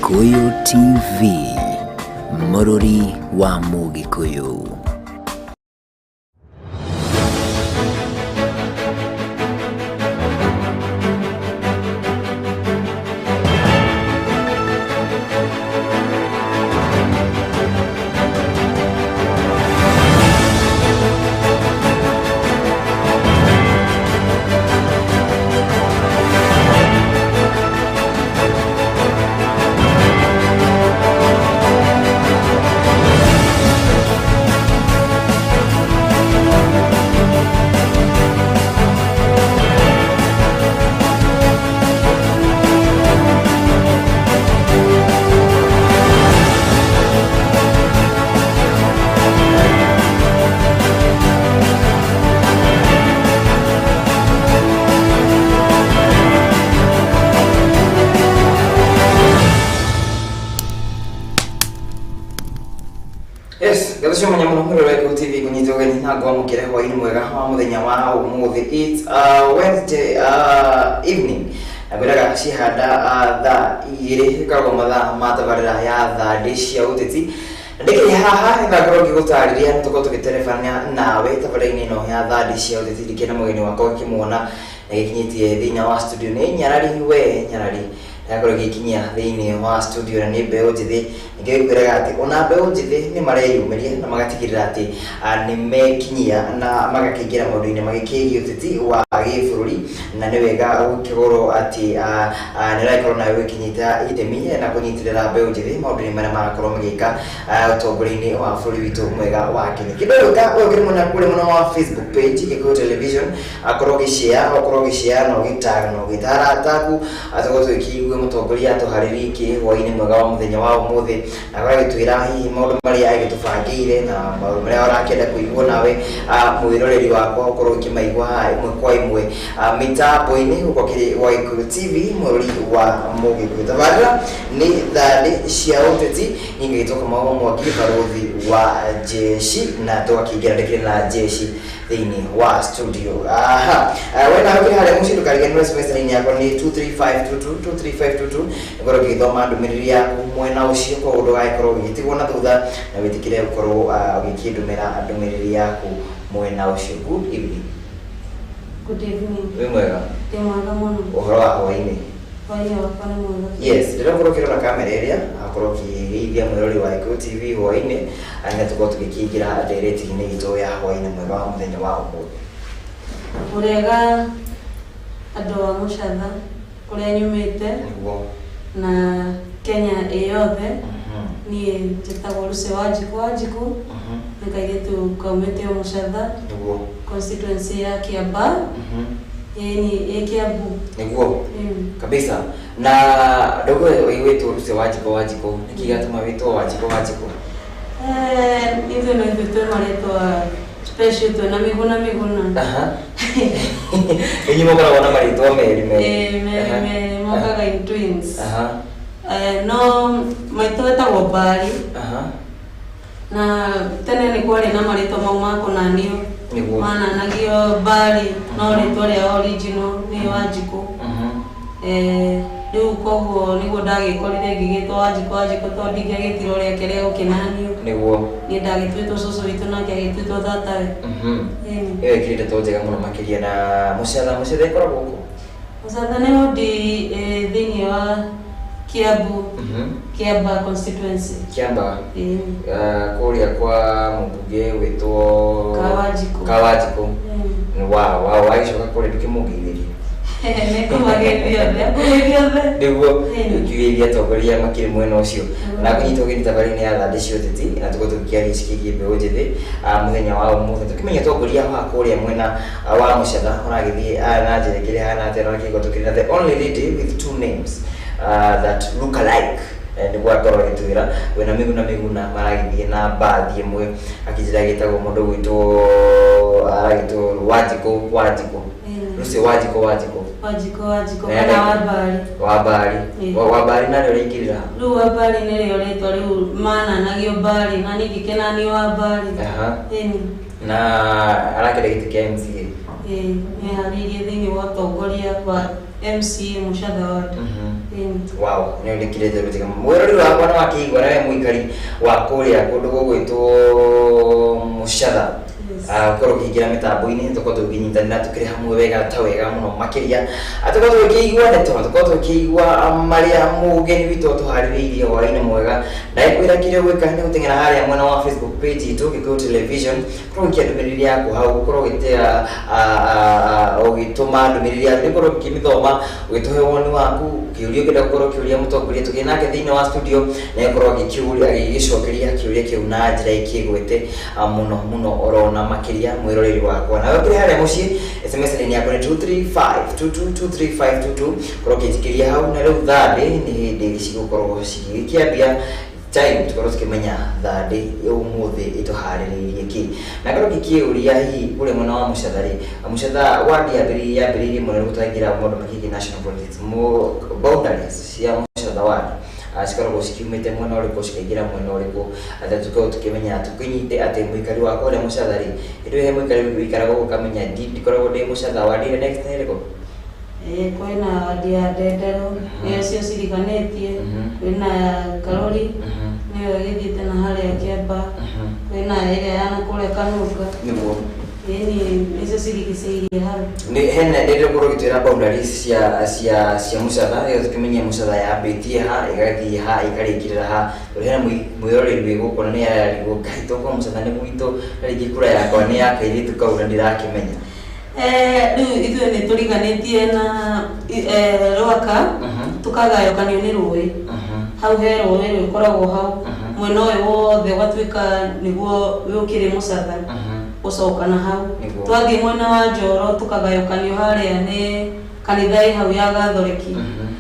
Gĩkũyũ TV, mũrũri wa Mũgĩkũyũ. Yes, ngatho mwanya muno mwĩrore wa Gĩkũyũ TV kũnyita ũgeni na ngwamũkĩre hwaĩ-inĩ mwega wa mũthenya wa ũmũthĩ. It's Wednesday evening na ngwĩraga cihanda thaa 2 ĩkoragwo mathaa ma tabarĩra ya thandĩ cia ũteti. Na ndĩkĩrĩ haha na ngorwo ngĩgũtarĩria nĩ tũkorwo tũgĩterebania nawe tabarĩra-inĩ ĩno ya thandĩ cia ũteti. Ndikĩrĩ na mũgeni wakwa ngĩkĩmuona na gĩkinyĩtie thĩinĩ wa studio nĩ Nyarari, we Nyarari yakorwo ĩgĩkinyia thĩinĩ wa studio na nĩ mbeũ njĩthĩ. Ningĩ ngwĩraga atĩ ona mbeũ njĩthĩ nĩ mareyumĩria na magatigĩrĩra atĩ nĩ mekinyia na magakĩingĩra maũndũ-inĩ magĩkĩgiĩ ũteti wa gĩbũrũri, na nĩ wega gũkĩkorwo atĩ nĩ ũragĩkorwo nawe ũgĩkĩnyita itemi na kũnyitĩrĩra mbeũ njĩthĩ maũndũ-inĩ marĩa marakorwo magĩka ũtongoria-inĩ wa bũrũri witũ mwega wa Kenya. Kĩndũ gĩka ũyũ kĩrĩ mwena kũrĩa mwena wa Facebook page Gĩkũyũ Television, akorwo ũgĩshare, okorwo ũgĩshare na ũgĩtag na ũgĩtara ataku atũkorwo tũgĩkĩigua mũtongoria atũharĩrie kĩ hwaĩ-inĩ mwega wa mũthenya wa ũmũthĩ, na agagĩtwĩra hihi maũndũ marĩa agĩtũbangĩire na maũndũ marĩa ũrakĩenda kũigua nawe mwĩroreri wakwa ũkorwo ũkĩmaigua haha ĩmwe kwa ĩmwe mĩtambo-inĩ gũkũ kĩrĩ wa Gĩkũyũ TV, mũrori wa Mũgĩkũyũ. Tabarĩra nĩ thandĩ cia ũteti, niĩ ngagĩtwo Kamau wa Mwangi, barũthi wa jeshi, na tũgakĩingĩra ndĩkĩrĩ na jeshi thĩinĩ wa studio. Aha, we nawe ũkĩrĩ harĩa mũciĩ ndũkariganĩrwo SMS line yakwa nĩ 23522 23522, nĩngorwo ngĩgĩthoma ndũmĩrĩri yaku mwena ũcio, koguo ndũgagĩkorwo ũgĩtigwo na thutha na wĩtĩkĩre gũkorwo ũgĩkĩndũmĩra ndũmĩrĩri yaku mwena ũcio. Good evening. Good evening. Wĩ mwega? Ndĩ mwega mũno. Ũhoro wa hwaĩ-inĩ? Hwaĩ-inĩ wakwa nĩ mwega. Yes, ndĩrakorwo ũkĩrora kamera ĩrĩa akorwo ũkĩgeithia mwĩrori wa Gĩkũyũ TV hwaĩ-inĩ, na tũkorwo tũgĩkĩingĩra ndereti-inĩ itũ ya hwaĩ-inĩ mwega wa mũthenya wa ũmũthĩ. Mũrĩega andũ a Mũcatha kũrĩa nyumĩte. Nĩguo. Na Kenya ĩ yothe. Niĩ njĩtagwo Lucy Wanjikũ Wanjikũ. Nĩ kairĩtu kaumĩte o Mũcatha. Nĩguo. Constituency ya Kiambaa. Ĩni ĩ Kiambu. Nĩguo. Kabisa. Na ndogo ũiguĩtwo Lucy Wanjikũ Wanjikũ, nĩkĩ gĩatũma wĩtwo Wanjikũ Wanjikũ? Ithuĩ no ithuĩ twĩ marĩtwa special, twĩna Mĩguna Mĩguna. Aha. Inyuĩ mũkoragwo na marĩtwa merĩ merĩ. Ĩĩ, merĩ merĩ, mokaga in twins. Aha. No maitũ etagwo Mbari. Aha. Na tene nĩ kwarĩ na marĩtwa mau ma kũnanio. Nĩguo. Mananagio Mbari, no rĩtwa rĩa original nĩ Wanjikũ. Rĩu koguo nĩguo ndagĩkorire ngĩgĩtwo Wanjikũ Wanjikũ tondũ ndingĩagĩtirwo rĩake rĩa gũkĩnanio. Nĩguo. Niĩ ndagĩtuĩtwo cũcũ witũ nake agĩtuĩtwo tatawe. Ĩni. Ĩyo ĩkĩrĩ ndeto njega mũno makĩria. Na Mũcatha, Mũcatha ĩkoragwo kũ? Mũcatha nĩ wodi thĩinĩ wa Kiambu. Kiambaa constituency. Kiambaa. Ĩĩ. Kũrĩa kwa mũmbunge wĩtwo Kawanjikũ. Kawanjikũ. Wow, wow, wagĩcoka kũrĩa ndũkĩmũgeithĩrie. Nĩngũmageithia othe, ngũgeithia othe. Nĩguo, ngĩgeithia atongoria makĩrĩ mwena ũcio. Na ngũnyita ũgeni tabarĩra-inĩ ya thandĩ cia ũteti, na tũkorwo tũgĩkĩaria cikĩgiĩ mbeũ njĩthĩ mũthenya wa ũmũthĩ. Tũkĩmenya ũtongoria wa kũrĩa mwena wa Mũcatha ũragĩthiĩ na njĩra ĩngĩ ĩhana atĩa, na ũrakĩigua tũkĩrĩ na the only lady with two names that look alike. Nĩguo akorwo agĩtwĩra wĩna Mĩguna Mĩguna maragĩthiĩ na mbathi ĩmwe, akĩnjĩra agĩtagwo mũndũ gwĩtwo aragĩtwo Wanjikũ Wanjikũ. Lucy Wanjikũ Wanjikũ. Wanjikũ Wanjikũ kana Wambari. Wambari. Wambari narĩo rĩingĩrĩra. Rĩu Wambari nĩrĩo rĩtwa rĩu mananagio Mbari na niĩ ngĩkenanio Wambari. Aha. Ĩni. Na arakĩenda gĩtĩ kĩa MCA. Ĩĩ, nĩeharĩirie thĩinĩ wa ũtongoria wa MCA Mũcatha Ward. Wow, nĩ ũrĩkĩrĩte gũtiga mwĩrori wakwa nĩ wakĩigua nawe mũikari wa kũrĩa kũndũ gũgwĩtwo Mũcatha. Ũkorwo ũkĩingĩra mĩtambo-inĩ, tũkorwo tũkĩnyitanĩra tũkĩrĩ hamwe wega ta wega mũno makĩria. Tũkorwo tũkĩigua ndeto, tũkorwo tũkĩigua marĩa mũgeni witũ atũharĩrĩirie hwaĩ-inĩ mwega. Ndagĩkwĩra kĩrĩa ũgwĩka nĩ gũteng'era harĩa mwena wa Facebook page itũ Gĩkũyũ Television, ũkorwo ũgĩikia ndũmĩrĩri yaku hau, ũkorwo ũgĩtĩra ũgĩtũma ndũmĩrĩri yaku, nĩũkorwo ũkĩmĩthoma, ũgĩtũhe woni waku, kĩũria ũngĩenda gũkorwo ũkĩũria mũtongoria tũkĩrĩ nake thĩinĩ wa studio, na ĩkorwo agĩgĩcokeria kĩũria kĩu na njĩra ĩkĩgwete mũno mũno orona makĩria mwĩroreri wakwa. Nawe ũkĩrĩ harĩa mũciĩ, SMS line yakwa nĩ 23522 23522, korwo ũkĩnjikĩria hau. Na rĩu thandĩ nĩ hĩndĩ cigũkorwo cigĩkĩambia time tukorwo tukĩmenya thandĩ ũmũthĩ ĩtũharĩrĩirie kĩ. Na ngorwo ngĩkĩũria hihi kũrĩa mwena wa Mũcatha rĩ, Mũcatha ward yambĩrĩirie mũno gũtangĩra maũndũ makĩgiĩ national politics, boundaries cia Mũcatha ward cikoragwo cikiumĩte mwena ũrĩkũ cikaingĩra mwena ũrĩkũ, atĩ tũkorwo tũkĩmenya tũkĩnyite atĩ mũikari wa kũrĩa Mũcatha rĩ, hĩndĩ ĩyo he mũikari wĩikaraga gũkũ ũkamenya ndikoragwo ndĩ Mũcatha, ward ĩrĩa next nĩ ĩrĩkũ? Kwĩna wadi ya Ndenderũ, nĩyo cio ciriganĩtie, kwĩna ya Karori, nĩyo ĩgĩthiĩte na harĩa Kĩamba, kwĩna ĩrĩa ya nakũrĩa Kanunga. Nĩguo. Ĩni nĩcio cirigicĩirie hau. Nĩ hena ndĩrĩ gũkorwo gĩtwĩra boundaries cia Mũcatha, ĩyo tũkĩmenye Mũcatha yambĩtie ha ĩgathiĩ ha ĩkarĩkĩrĩra ha, tondũ hena mwĩroreri wĩ gũkũ na nĩ ararigwo Ngai tokorwo Mũcatha nĩ gwitũ, na rĩngĩ kura yakwa nĩ ya kairĩtu kau na ndirakĩmenya. Rĩu ithuĩ nĩ tũriganĩtie na Rwaka, tũkagayũkanio nĩ rũĩ. Hau he rũĩ rũkoragwo hau, mwena ũyũ wothe ũgatuĩka nĩguo ũkĩrĩ Mũcatha, gũcoka na hau. Twathiĩ mwena wa Njoro tũkagayũkanio harĩa nĩ kanitha ĩ hau ya Gathoreki,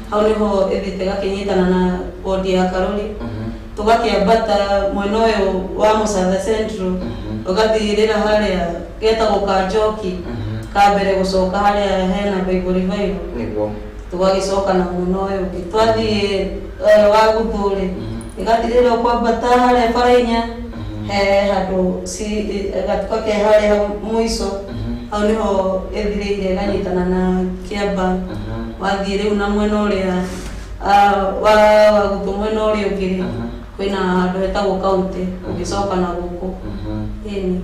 hau nĩho ĩthiĩte ĩgakĩnyitana na wodi ya Karori. Tũgakĩambata mwena ũyũ wa Mũcatha Central, ũgathirĩra harĩa getagwo Kanjoki, ka mbere gũcoka harĩa hena Bible Revival. Nĩguo. Tũgagĩcoka na mwena ũyũ ũngĩ. Twathiĩ wa Guthu rĩ, ĩgathirĩra kwambata harĩa bara inya, he handũ gatuka ke harĩa mũico, hau nĩho ĩthirĩire ĩganyitana na Kĩamba. Wathiĩ rĩu na mwena ũrĩa wa Guthu mwena ũrĩa ũngĩ rĩ, kwĩna handũ hetagwo kaunti, ũgĩcoka na gũkũ. Ĩni.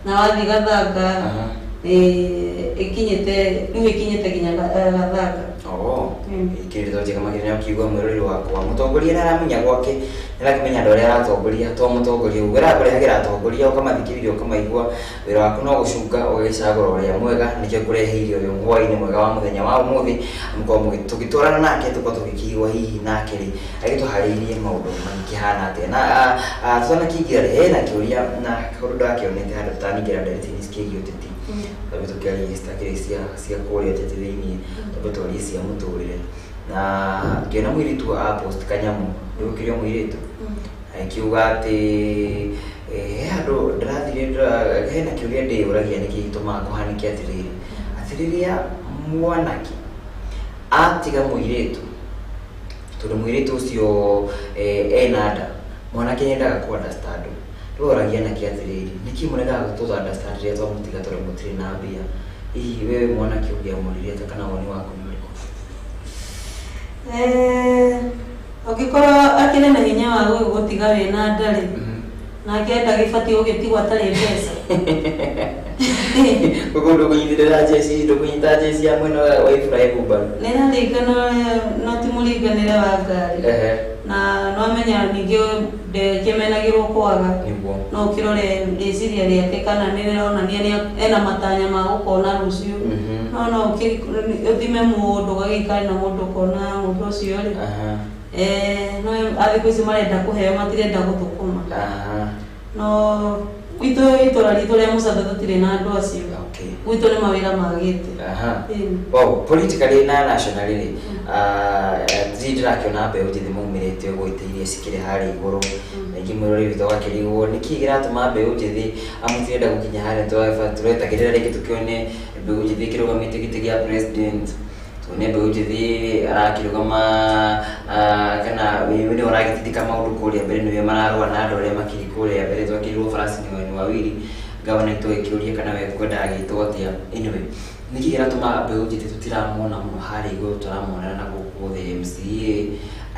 Na wathiĩ Gathanga, ĩkinyĩte rĩu ĩkinyĩte nginya Gathanga. Ikĩrĩtwo njega makĩria nĩ ũkiigua mwĩroreri wakwa mũtongoria nĩ aramenya gwake, nĩ arakĩmenya andũ arĩa aratongoria, to mũtongoria ũguo arakũrehagĩra atongoria ũkamathikĩrĩria ũkamaigua, wĩra waku no gũcunga ũgagĩcagũra ũrĩa mwega. Nĩkĩo ngũreheire ũyũ hwaĩ-inĩ mwega wa mũthenya wa ũmũthĩ, mũkorwo tũgĩtwarana nake, tũkorwo tũgĩkĩigua hihi nake rĩ agĩtũharĩirie maũndũ makĩhana atĩa. Na tũtanakĩingĩra rĩ, hena kĩũria na kaũndũ ndakĩonete handũ tũtaningĩra ndeereti-inĩ cikĩgiĩ ũteti, twambe tũkĩarie citakĩrĩ cia kũrĩa ũteti thĩiniĩ, twambe twarie cia mũtũrĩre. Na ngĩona mũirĩtu a post kanyamũ, nĩ gũkĩrĩ o mũirĩtu akiuga atĩ he handũ ndĩrathire, hena kĩũria ndĩyũragia nĩkĩ gĩtũmaga kũhanĩke atĩrĩrĩ, atĩ rĩrĩa mwanake atiga mũirĩtu tondũ mũirĩtu ũcio ena nda, mwanake nĩendaga kũ understand. Rĩu oragia anake atĩrĩrĩ, nĩkĩ mũregaga gũtũ understand rĩrĩa twamũtiga tondũ mũtirĩ na mbia? Hihi wewe mwanake ũngĩamũririe atĩa, kana woni waku nĩ ũrĩkũ? Ũngĩkorwo akĩrĩ na hinya wa gũgũtiga wĩna nda rĩ, nake ndagĩbatiĩ gũgĩtigwo atarĩ mbeca. Koguo ndũkũnyitĩrĩra njeci, ndũkũnyita njeci ya mwena wa Ibrahim mbaru? Nĩ ĩraringana no ti mũringanĩre wa ngari. Na no amenya ningĩ ndekĩmenagĩrwo kwaga. No ũkĩrore rĩciria rĩake kana nĩ rĩronania ena matanya ma gũkona rũciũ. No ũthime mũndũ ũgagĩikara na mũndũ ũkona mũndũ ũcio rĩ, no a thikũ ici marenda kũheo, matirenda gũthũkũma. No gwitũ itũra ritũ rĩa Mũcatha tũtirĩ na andũ acio. Gwitũ nĩ mawĩra magĩte. Wow, politically na nationally rĩ, ndirĩ ndĩrakĩona mbeũ njĩthĩ maumĩrĩte ũguo itĩ iria cikĩrĩ harĩa igũrũ. Rĩngĩ mwĩroreri witũ agakĩrigwo nĩkĩ kĩratũma mbeũ njĩthĩ amũtirenda gũkinya harĩa tũretagĩrĩra rĩngĩ tũkĩone mbeũ njĩthĩ ĩkĩrũgamĩte gĩtĩ gĩa president, tuone mbeũ njĩthĩ arakĩrũgama, kana nĩwe ũragĩtindĩka maũndũ kũrĩa mbere, nĩwe mararũa na andũ arĩa makĩrĩ kũrĩa mbere. Twakĩrirwo Francis nĩ Wawiri gavana witũ agĩkĩũria kana we kwendaga agĩtwo atĩa. Anyway, Nĩkĩ kĩratũma mbeũ njĩthĩ tũtiramona mũno harĩa igũrũ, tũramonera na gũkũ thĩ MCA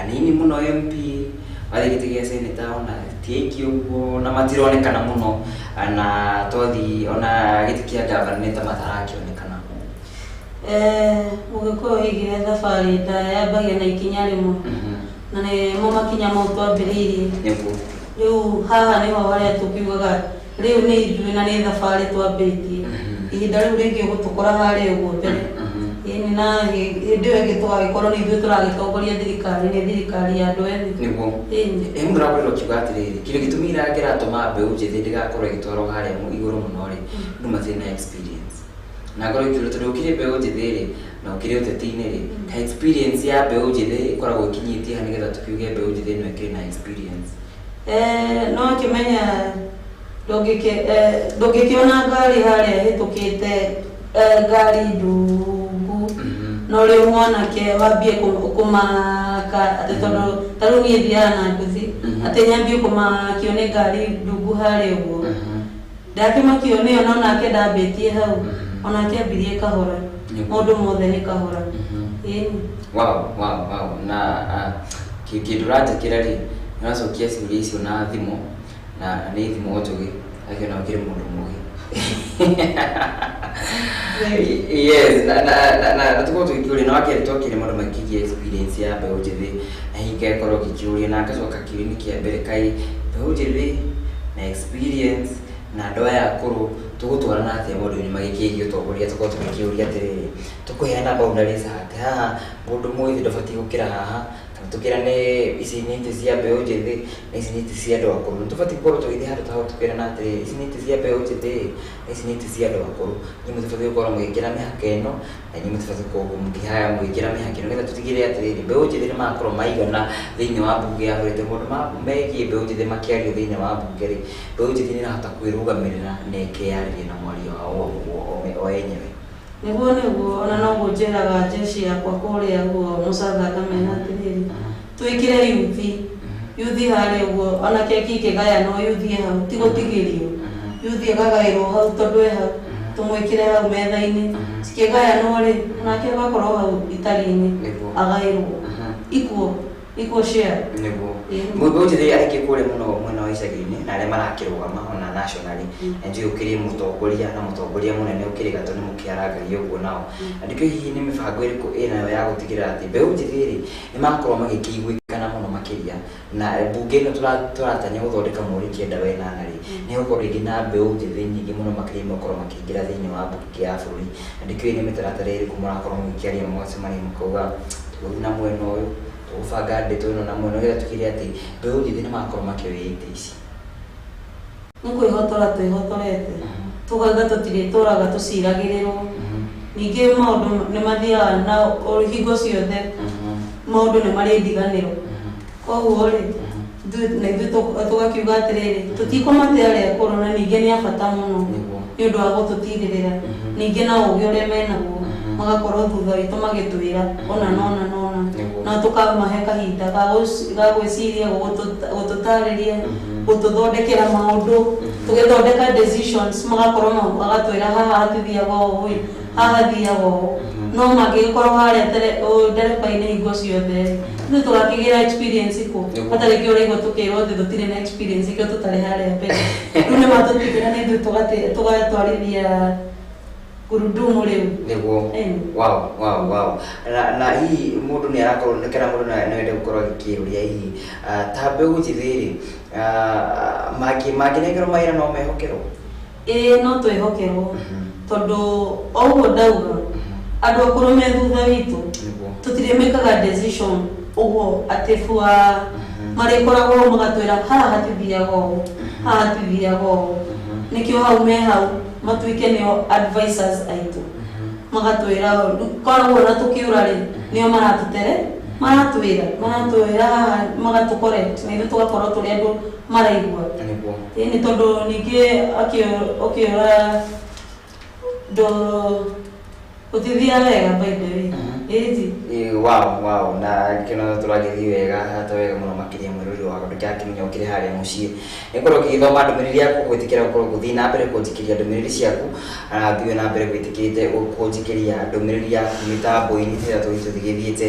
anini mũno, MP wathiĩ gĩtĩ gĩa senator ona ti aingĩ ũguo na matironekana mũno, na twathi ona gĩtĩ kĩa gavana nĩ ta matarakĩonekana? Mũgĩkũyũ oigire thabarĩ ndaya yambagia na ikinya rĩmwe, na nĩmo makinya mau twambĩrĩirie. Rĩu haha nĩho harĩa tũkiugaga rĩu nĩ ithuĩ na nĩ thabarĩ twambĩtie. Ihinda rĩu rĩngĩ ũgũtũkora harĩa ũguo mbere. Ĩni, na hĩndĩ ĩyo ĩngĩ tũgagĩkorwo nĩ ithuĩ tũragĩtongoria thirikari, nĩ thirikari ya andũ ethĩ. Ĩni. Ĩ mũndũ arakorirwo akiuga atĩrĩrĩ, kĩndũ gĩtũmi kĩratũma mbeũ njĩthĩ ndĩgakorwo ĩgĩtwarwo harĩa igũrũ mũno rĩ, andũ matirĩ na experience. Na ngorwo ikĩũria, tondũ ũkĩrĩ mbeũ njĩthĩ rĩ, na ũkĩrĩ ũteti-inĩ rĩ, ka experience ya mbeũ njĩthĩ ĩkoragwo ĩkinyĩtie ha, nĩgetha tũkiuge mbeũ njĩthĩ ĩno ĩkĩrĩ na experience? No kĩmenya ndũngĩkĩona ngari harĩa ĩhĩtũkĩte, ngari ndungu, no rĩu mwanake wambie kũmaka atĩ tondũ ta rĩu niĩ thiaga na nduthi, atĩ nyambie kũmakio nĩ ngari ndungu harĩa ũguo. Ndakĩmakio nĩyo, no nake ndambĩtie hau, onake ambirie kahora. Maũndũ mothe nĩ kahora. Ĩni. Wow. Na kĩndũ ũranjĩkĩra rĩ, nĩũracokia ciũria icio na thimo, na nĩ thimo njũgĩ, akĩona ũkĩrĩ mũndũ mũgĩ. Yes, na tũkorwo tũgĩkĩũria na wakerĩ, twakĩrĩ maũndũ makĩgiĩ experience ya mbeũ njĩthĩ, na hihi ngakorwo ngĩkĩũria na ngacoka kĩũria kĩa mbere, kaĩ mbeũ njĩthĩ na experience na andũ aya akũrũ tũgũtwarana atĩa maũndũ-inĩ magĩkĩgiĩ ũtongoria? Tũkorwo tũgĩkĩũria atĩrĩrĩ, tũkũheana boundaries atĩ haha mũndũ mwĩthĩ ndũbatiĩ gũkĩra haha, kana tũkĩrane ici nĩ itĩ cia mbeũ njĩthĩ na ici nĩ itĩ cia andũ akũrũ? Nĩ tũbatiĩ gũkorwo tũgĩthiĩ handũ ta hau tũkĩrana atĩrĩrĩ, ici nĩ itĩ cia mbeũ njĩthĩ na ici nĩ itĩ cia andũ akũrũ, inyuĩ mũtibatiĩ gũkorwo mũgĩkĩra mĩhaka ĩno na inyuĩ mũtibatiĩ gũkorwo mũgĩkĩra mĩhaka ĩno, nĩgetha tũtigĩrĩre atĩrĩrĩ, mbeũ njĩthĩ nĩ makorwo maigana thĩinĩ wa mbunge ya bũrũri. Tondũ maũndũ megiĩ mbeũ njĩthĩ makĩario thĩinĩ wa mbunge rĩ, mbeũ njĩthĩ nĩ ĩrahota kwĩrũgamĩrĩra na ĩkeyarĩria na mwario wao o enyewe. Nĩguo, ona noguo njĩraga jeshi yakwa kũrĩa guo Mũcatha, ngamera atĩrĩrĩ, twĩkĩre yuthi harĩa ũguo, ona keki ĩkĩgayanwo yuthi ĩ hau, ti gũtigĩrio, yuthi ĩkagaĩrwo hau, tondũ ĩ hau tũmwĩkĩre hau metha-inĩ, cikĩgayanwo rĩ, onake agakorwo hau itari-inĩ, agaĩrwo equal share. Mbeũ njĩthĩ aingĩ kũrĩa mũno mwena wa icagi-inĩ na arĩa marakĩrũgama ona nationally, na njũĩ ũkĩrĩ mũtongoria na mũtongoria mũnene ũkĩrĩ gatũ, nĩ mũkĩarangagia ũguo nao, na ndikĩũĩ hihi nĩ mĩbango ĩrĩkũ ĩnayo ya gũtigĩrĩra atĩ mbeũ njĩthĩ rĩ, nĩ makorwo magĩkĩiguĩkana mũno makĩria, na mbunge ĩno tũratanya gũthondeka mweri 98 rĩ, nĩ gũkorwo rĩngĩ na mbeũ njĩthĩ nyingĩ mũno makĩria makorwo makĩingĩra thĩinĩ wa mbunge ya bũrũri? Na ndikĩũĩ nĩ mĩtaratara ĩrĩkũ mũrakorwo mũgĩkĩaria, mũgacemania mũkauga tũgũthiĩ na mwena ũyũ, tũgũbanga ndeto ĩno na mwena ũyũ, nĩgetha tũtigĩrĩre atĩ mbeũ njĩthĩ nĩ makorwo makĩoya itĩ ici? Nĩ kwĩhotora twĩhotorete, tũkauga tũtirĩtũraga tũciragĩrĩrwo. Ningĩ maũndũ nĩ mathiaga na hingo ciothe, maũndũ nĩ marĩ ndiganĩro. Koguo rĩ, na ithuĩ tũgakiuga atĩrĩrĩ, tũtikũmate arĩa akũrũ, na ningĩ nĩ a bata mũno nĩ ũndũ wa gũtũtirĩrĩra, ningĩ na ũgĩ ũrĩa menaguo, magakorwo thutha witũ magĩtwĩra ũna na ũna na ũna, na tũkamahe kahinda ga gwĩciria, gũtũtarĩria, gũtũthondekera maũndũ, tũgĩthondeka decisions, magakorwo magatwĩra haha hatithiaga ũũ ĩ, haha thiaga ũũ. No mangĩgĩkorwo harĩa ndereba-inĩ hingo ciothe rĩ, ithuĩ tũgakĩgĩra experience kũ? Hatarĩ kĩo ũraigua tũkĩrwo atĩ tũtirĩ na experience, kĩo tũtarĩ harĩa mbere. Rĩu nĩ matũtigĩra na ithuĩ tũgatwarithia gurudumu rĩu. Ĩni. Wow. Na hihi mũndũ nĩ arakorwo kana mũndũ no ende gũkorwo agĩkĩũria, hihi ta mbeũ njĩthĩ rĩ, mangĩnengerwo mawĩra no mehokerwo? Ĩĩ, no twĩhokerwo, tondũ o ũguo ndauga, andũ akũrũ me thutha witũ, tũtirĩ decision ũguo atĩ bua, marĩkoragwo magatwĩra haha hatithiaga ũũ, haha hatithiaga ũũ. Nĩkĩo hau me hau matuĩke nĩo advisors aitũ, magatwĩra koragwo na tũkĩũra rĩ, nĩo maratũtere, maratwĩra haha, magatũ correct, na ithuĩ tũgakorwo tũrĩ andũ maraigua. Ĩĩ, nĩ tondũ ningĩ ũkĩũra ndo ũtithiaga wega, by the way. Ĩĩ. Ĩ, wow, na kĩno tũragĩthiĩ wega hata wega mũno makĩria. Mwĩrori wakwa, ndũkakĩmenya ũkĩrĩ harĩa mũciĩ nĩ ũkorwo ũgĩthoma ndũmĩrĩri yaku, gwĩtĩkĩra gũkorwo gũthiĩ na mbere kũnjikĩria ndũmĩrĩri ciaku, na thiĩ na mbere gwĩtĩkĩrĩte kũnjikĩria ndũmĩrĩri yaku mĩtambo-inĩ ĩrĩa tũgĩthiĩte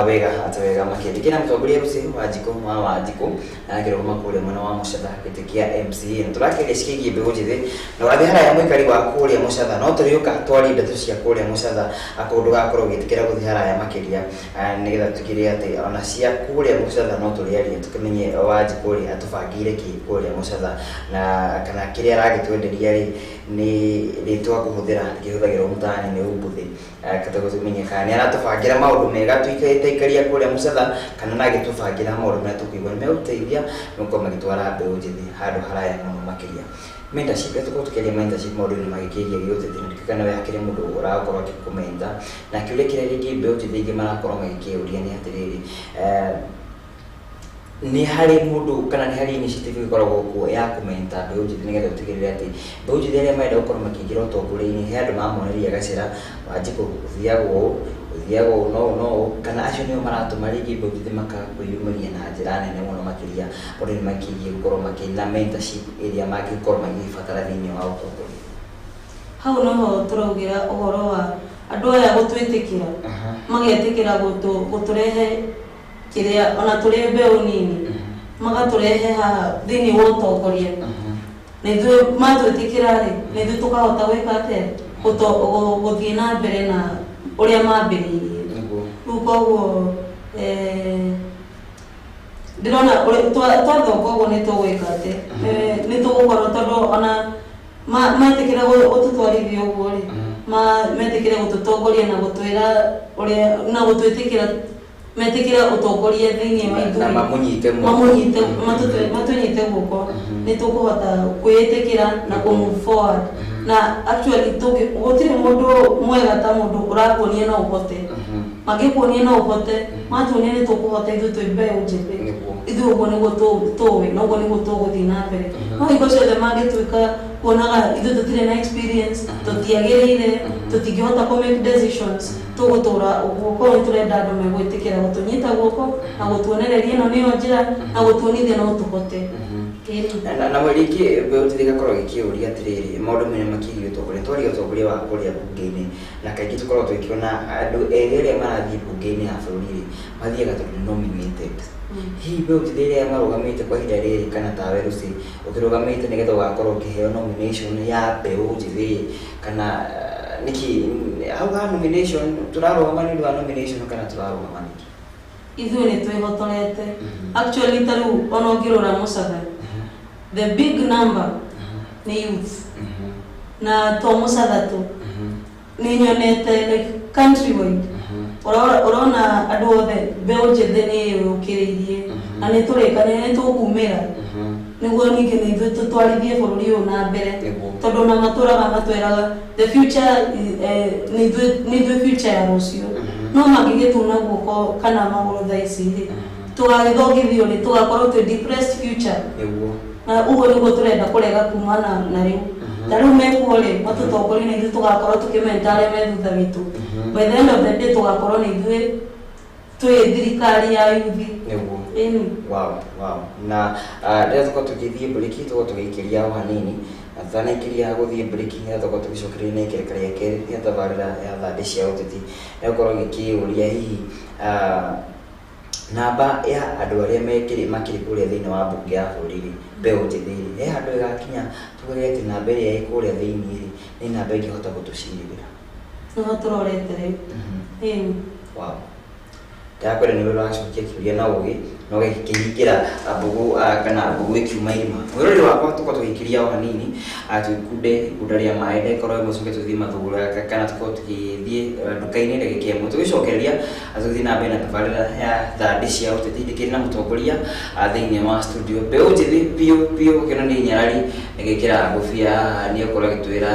wega hata wega makĩria. Ndĩkĩrĩ na mũtongoria Lucy Wanjikũ wa Wanjikũ na akĩrũgama kũrĩa mwena wa Mũcatha gĩtĩ kĩa MCA, na tũrakĩria cikĩgiĩ mbeũ njĩthĩ na wathiĩ haraya mũikari wa kũrĩa Mũcatha. No tũrĩũka twarie ndeto cia kũrĩa Mũcatha akorwo ndũgakorwo ũgĩtĩkĩra gũthiĩ haraya makĩria, nĩgetha tũkĩre atĩ ona cia kũrĩa Mũcatha no tũrĩarie, tũkĩmenye Wanjikũ rĩ atũbangĩire kĩ kũrĩa Mũcatha, na kana kĩrĩa aragĩtwenderia rĩ nĩ rĩtwa kũhũthĩra rĩkĩhũthagĩrwo mtaani nĩ umbuthĩ, kata tũmenye kana nĩ aratũbangĩra maũndũ mega tuikarĩte aikaria kũrĩa Mũcatha, kana na agĩtũbangĩra maũndũ marĩa tũkũigua nĩ megũteithia nĩ gũkorwo magĩtwara mbeũ njĩthĩ handũ haraya mũno makĩria. Mentorship, rĩrĩa tũkorwo tũkĩaria mentorship maũndũ-inĩ magĩkĩgiĩ gĩũteti, na ndikana we hakĩrĩ mũndũ ũrakorwo akĩkũmenta, na kĩũria kĩrĩa rĩngĩ mbeũ njĩthĩ aingĩ marakorwo magĩkĩũria nĩ atĩrĩrĩ, nĩ harĩ mũndũ kana nĩ harĩ initiative ĩkoragwo kuo ya kũmenta mbeũ njĩthĩ, nĩgetha ũtigĩrĩre atĩ mbeũ njĩthĩ arĩa marenda gũkorwo makĩingĩra ũtongoria-inĩ he andũ mamonereria gacĩra, Wanjikũ gũthiagwo ũũ, gũthiagwo ũũ, no ũũ, no ũũ, kana acio nĩo maratũma rĩngĩ mbeũ njĩthĩ makaga kwĩyumĩria na njĩra nene mũno makĩria maũndũ-inĩ makĩgiĩ gũkorwo makĩna mentorship ĩrĩa mangĩkorwo magĩbatara thĩinĩ wa ũtongoria? Hau noho tũraugĩra ũhoro wa andũ aya gũtwĩtĩkĩra, magetĩkĩra gũtũrehe kĩrĩa ona tũrĩ mbeũ nini, magatũrehe haha thĩinĩ wa ũtongoria, na ithuĩ matwĩtĩkĩra rĩ, na ithuĩ tũkahota gwĩka atĩa? Gũthiĩ na mbere na ũrĩa mambĩrĩirie. Rĩu koguo ndĩrona twathonga ũguo nĩ tũgwĩka atĩ nĩ tũgũkorwo, tondũ ona metĩkĩra gũtũtwarithia ũguo rĩ, metĩkĩre gũtũtongoria na gũtwĩra ũrĩa na gũtwĩtĩkĩra, metĩkĩre ũtongoria thĩinĩ wa na ithuĩ, mamũnyite guoko. Mamũnyite, matũnyite guoko, nĩ tũkũhota kwĩĩtĩkĩra na kũ move forward. Na actually gũtirĩ mũndũ mwega ta mũndũ ũrakuonia no ũhote. Mangĩkuonia no ũhote, matuonia nĩ tũkũhota ithuĩ twĩ mbeũ njĩthĩ. Ithuĩ ũguo nĩguo tũĩ na ũguo nĩguo tũgũthiĩ na mbere. No hingo ciothe mangĩtuĩka kuonaga ithuĩ tũtirĩ na experience, tũtiagĩrĩire, tũtingĩhota kũ make decisions, tũgũtũra ũguo. Koguo nĩ tũrenda andũ megwĩtĩkĩra gũtũnyita guoko na gũtuonereria ĩno nĩyo njĩra na gũtuonithia no tũhote. Ĩni. Na rĩngĩ mbeũ njĩthĩ ĩgakorwo ĩkĩũria atĩrĩrĩ, maũndũ mene makĩgiĩ ũtongoria, twaria ũtongoria wa kũrĩa bunge-inĩ, na kaingĩ tũkoragwo tũgĩkĩona andũ ethĩ arĩa marathiĩ bunge-inĩ ya bũrũri rĩ, mathiaga tondũ nĩ nominated. Hihi mbeũ njĩthĩ ĩrĩa marũgamĩte kwa ihinda rĩrĩ, kana tawe Lucy ũkĩrũgamĩte nĩgetha ũgakorwo ũkĩheo nomination ya mbeũ njĩthĩ, kana nĩkĩ hau ha nomination tũrarũgama nĩ ũndũ wa nomination kana tũrarũgama nĩkĩ? Ithuĩ nĩ twĩhotorete. Actually, ta rĩu ona ũngĩrora Mũcatha, the big number nĩ youth, na to Mũcatha tu, nĩ nyonete like countrywide. Ũrona andũ othe mbeũ njĩthĩ nĩ yũkĩrĩirie na nĩ tũrĩkanĩre nĩ tũkumĩra nĩguo ningĩ nĩ ithuĩ tũtwarithie bũrũri ũyũ na mbere, tondũ ona matũraga matwĩraga the future, nĩ ithuĩ future ya rũciũ. No mangĩgĩtuna guoko kana magũrũ thaa ici rĩ, tũgagĩthongithio rĩ, tũgakorwo twĩ depressed future. Na ũguo nĩguo tũrenda kũrega kuma na rĩu. Ta rĩu mekuo rĩ, matũtongorie na ithuĩ tũgakorwo tũkĩmenta arĩa me thutha witũ. By the end of the day tũgakorwo nĩ ithuĩ twĩ thirikari ya yuthi. Ĩni. Wow. Na rĩrĩa tũkorwo tũgĩthiĩ mburiki, tũkorwo tũgĩikĩria o hanini, na tutanaikĩria gũthiĩ mburiki, nĩgetha tũkorwo tũgĩcokereria na ikereka rĩa kerĩ rĩa tabarĩra ya thandĩ cia ũteti, nĩ gũkorwo gĩkĩũria hihi namba ya andũ arĩa mekĩrĩ makĩrĩ kũrĩa thĩinĩ wa mbunge ya bũrũri rĩ, mbeũ njĩthĩ rĩ, he handũ ĩgakinya tugage atĩ namba ĩrĩa ĩ kũrĩa thĩinĩ rĩ nĩ namba ĩngĩhota gũtũcirĩrĩra? Nĩho tũrorete rĩu. Ĩni. Wow. Ndakwenda nĩ ũracokia kĩũria na ũgĩ na ũgakĩhingĩra mbũgũ, kana mbũgũ ĩkiuma irima. Mwĩrori wakwa, tũkorwo tũgĩikĩria o hanini, tũikunde ikunda rĩa maĩ ndagĩka oro ĩmwe, coke tũthiĩ mathũgũra kana tũkorwo tũgĩthiĩ nduka-inĩ ndagĩka ĩmwe, tũgĩcokereria tũthiĩ na mbere na tabarĩra ya thandĩ cia ũteti. Ndĩkĩrĩ na mũtongoria thĩinĩ wa studio, mbeũ njĩthĩ biũ biũ, ũkĩona nĩ nyarari ĩgĩkĩra ngũbia haha, nĩ ũkorwo agĩtwĩra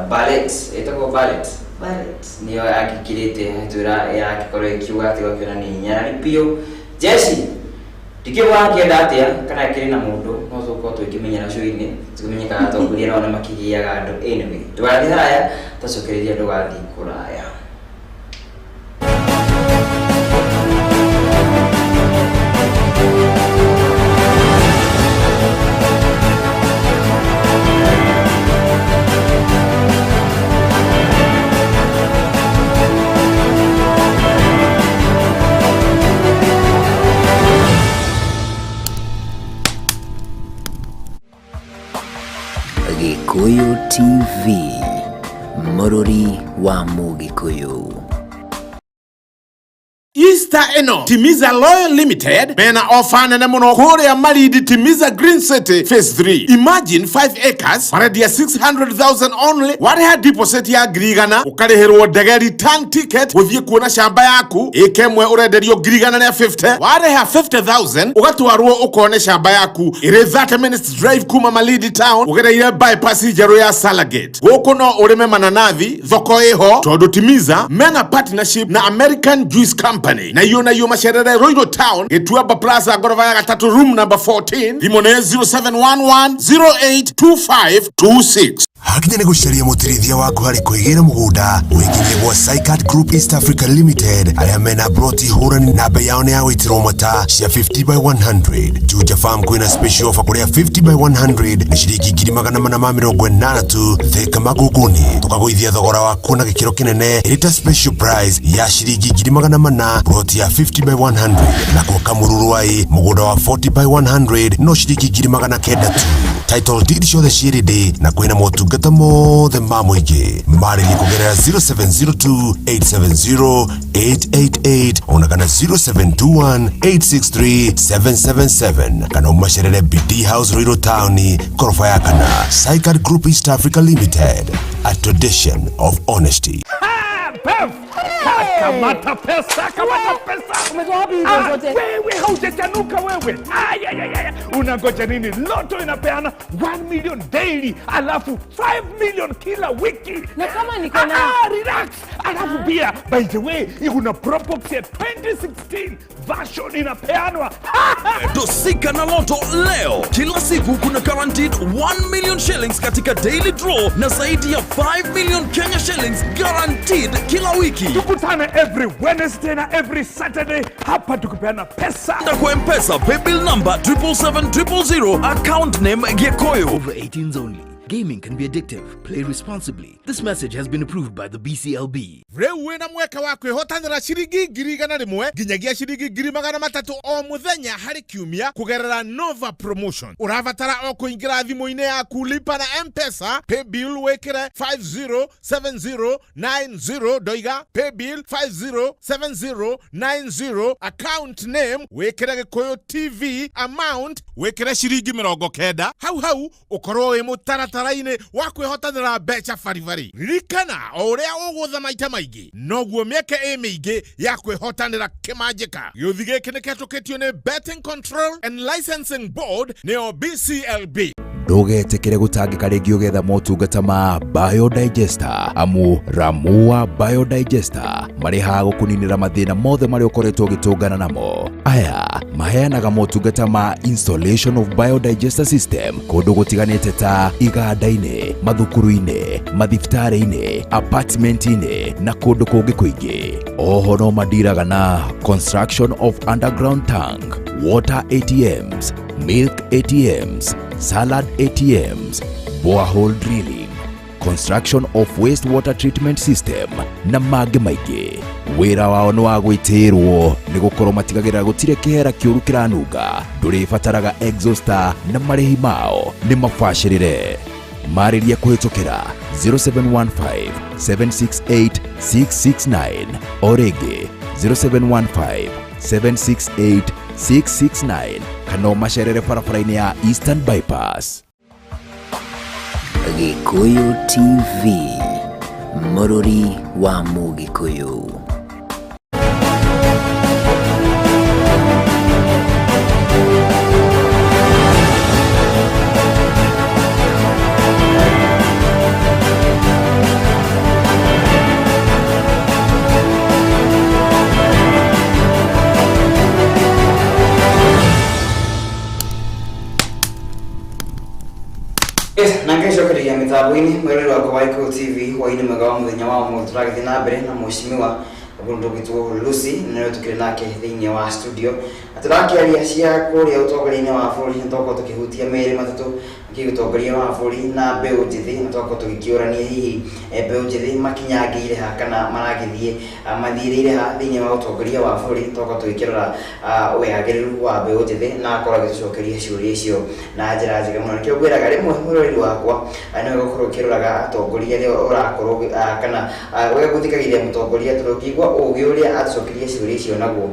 ballet, ĩtagwo ballet. Barrett. Nĩyo agĩkĩrĩte twĩra yagĩkorwo ĩkiuga atĩ ũgakĩona nĩ nyarari biũ jeshi, ndikĩuga akĩenda atĩa kana akĩrĩ na mũndũ, no tũkorwo tũgĩkĩmenyera cũinĩ tũkĩmenyekaga atongoria nao nĩ makĩgĩaga andũ. Anyway, ndũgathiĩ haraya, twacokereria, ndũgathiĩ kũraya. Gĩkũyũ TV, mũrũri wa Mũgĩkũyũ. Easter ĩno Timiza Loyal Limited mena ofa nene mũno kũrĩa Malindi, Timiza Green City Phase 3. Imagine, 5 acres marendia 600,000 only. Warĩha deposit ya 100,000, ũkarĩhĩrwo ndege return ticket gũthiĩ kuona shamba yaku. Ĩka ĩmwe ũrenderio 150,000. Warĩha 50,000, ũgatwarwo ũkone shamba yaku ĩrĩ 30 minutes drive kuma Malindi town, ũgereire bypass njerũ ya Salagate. Gũkũ no ũrĩme mananathi, thoko ĩho tondũ Timiza mena partnership na American Juice Company. Na iyo macerere Ruiru Town, Gĩtuamba Plaza, ngoroba ya gatatũ, room number 14. Thimũ nĩ 0711 082526. Hakinya nĩ gũcaria mũtirithia waku harĩ kwĩgĩra mũgũnda, wĩkinyie gwa Sycat Group East Africa Limited, arĩa mena broti hũrani na bei yao nĩ ya gwĩtĩrwo mata cia 50 by 100. Juja Farm kwĩna special offer kũrĩa 50 by 100 nĩ ciringi 480,000 tu. Thika Magũngũni tũkagũithia thogora waku na gĩkĩro kĩnene ĩrĩ ta special price ya ciringi 400,000 broti ya 50 by 100. Nakuo Kamũrũrũai mũgũnda wa 40 by 100 no ciringi 900,000 tu. Title deed ciothe ciĩ ready na kwĩna motungata mothe ma mũingĩ. Marĩrie kũgerera 0702 870 888 ona kana 0721 863 777, kana ũmacerere BD House, Ruiru Town, koroba ya kana. Sycat Group East Africa Limited, a tradition of honesty. Kamata pesa, kamata pesa. Umetoa wapi hizo Ah, zote? wewe haujachanuka wewe. Ay, ay, ay, ay. Unangoja nini? Lotto inapeana 1 million daily, alafu 5 million kila wiki. Na kama niko na Ah, relax. Alafu pia, by the way, kuna Probox ya 2016 version inapeanwa. Dosika na Lotto leo. Kila siku kuna guaranteed 1 million shillings katika daily draw na zaidi ya 5 million Kenya shillings guaranteed kila wiki. Tukutane every Wednesday na every Saturday hapa tukipeana pesa. Enda kwa M-Pesa paybill number 777 000, account name Giekoyo. Over 18s only. Gaming can be addictive. Play responsibly. This message has been approved by the BCLB. Rĩu wĩna mweke wa kwĩhotanĩra ciringi 100,000 nginyagia ciringi 300,000 o mũthenya harĩ kiumia kũgerera Nova Promotion. Ũrabatara o kũingĩra thimũ-inĩ yaku, lipa na M-Pesa, paybill wĩkĩre 507090. Ndoiga paybill 507090, account name wĩkĩre Gĩkũyũ TV, amount wĩkĩre ciringi 90. Hau hau ũkorwo wĩ mũtaratara-inĩ wa kwĩhotanĩra mbeca baribari. Ririkana, o ũrĩa ũgũtha maita maingĩ, noguo mĩeke ĩ mĩingĩ ya kwĩhotanĩra kĩmanjĩka. Gĩũthi gĩkĩ nĩ kĩhetũkĩtio nĩ Betting Control and Licensing Board, nĩyo BCLB. Ndũgetĩkĩre gũtangĩka rĩngĩ ũgetha motungata ma biodigester, amu Ramua Biodigester marĩ haha gũkũninĩra mathĩna mothe marĩa ũkoretwo ũgĩtũngana namo. Aya maheanaga motungata ma installation of biodigester system kũndũ gũtiganĩte ta iganda-inĩ, mathukuru-inĩ, mathibitarĩ-inĩ, apartment-inĩ na kũndũ kũngĩ kũingĩ. Oho no mandiraga na construction of underground tank, water ATMs, milk ATMs, salad ATMs, borehole drilling, construction of wastewater treatment system na mangĩ maingĩ. Wĩra wao nĩ wa gwĩtĩĩrwo nĩ gũkorwo matigagĩrĩra gũtirĩ kĩhera kĩũru kĩranunga, ndũrĩbataraga exhauster na marĩhi mao nĩ mabacĩrĩre. Marĩrie kũhĩtũkĩra 0715 768 669, o rĩngĩ 0715 768 669, kana ũmacerere barabara-inĩ ya Eastern Bypass. Gĩkũyũ TV, mũrũri wa Mũgĩkũyũ. Yes, na ngĩcokereria mĩtambo-inĩ, mwĩrori wakwa wa Gĩkũyũ TV, hwaĩ-inĩ mwega wa mũthenya wa ũmũthĩ. Tũragĩthiĩ na mbere na mheshimiwa Mũndũ ũgwĩtwo Lucy nĩwe tũkĩrĩ nake thĩinĩ wa studio na tũrakĩaria cia kũrĩa ũtongoria-inĩ wa bũrũri, na twakorwo tũkĩhutia merĩ matatũ kĩ ũtongoria wa bũrũri na mbeũ njĩthĩ, na twakorwo tũgĩkĩũrania hihi mbeũ njĩthĩ makinyangĩire ha kana maragĩthiĩ mathiĩrĩire ha thĩinĩ wa ũtongoria wa bũrũri. Twakorwo tũgĩkĩrora wĩagĩrĩru wa mbeũ njĩthĩ na akorwo agĩtũcokeria ciũria icio na njĩra njega mũno. Nĩkĩo ngwĩraga rĩmwe mwĩroreri wakwa, nĩwe gũkorwo ũkĩroraga atongoria arĩa ũrakorwo kana wega gũthikagĩrĩria mũtongoria, tondũ ũngĩigua ũgĩ ũrĩa atũcokeria ciũria icio naguo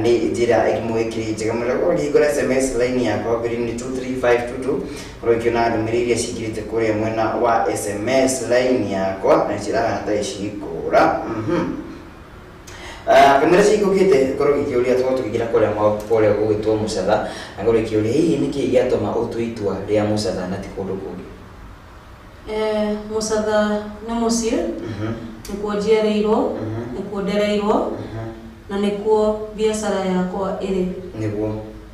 nĩ njĩra ĩmwe ĩkĩrĩ njega mũno. Korwo ngĩhingũra SMS line yakwa ngiri nĩ 23522, korwo ngĩona ndũmĩrĩri iria cingĩrĩte kũrĩa mwena wa SMS line yakwa na cirahana ta icikũra. Kamĩra cihingũkĩte, korwo gĩkĩũria tũkorwo tũkĩingĩra kũrĩa kũrĩa gũgwĩtwo Mũcatha, na ngorwo ikĩũria hihi nĩkĩĩ gĩatũma ũtue itua rĩa Mũcatha na ti kũndũ kũngĩ? Mũcatha nĩ mũciĩ, nĩkuo njiarĩirwo, nĩkuo ndereirwo na nĩkuo biacara yakwa ĩrĩ.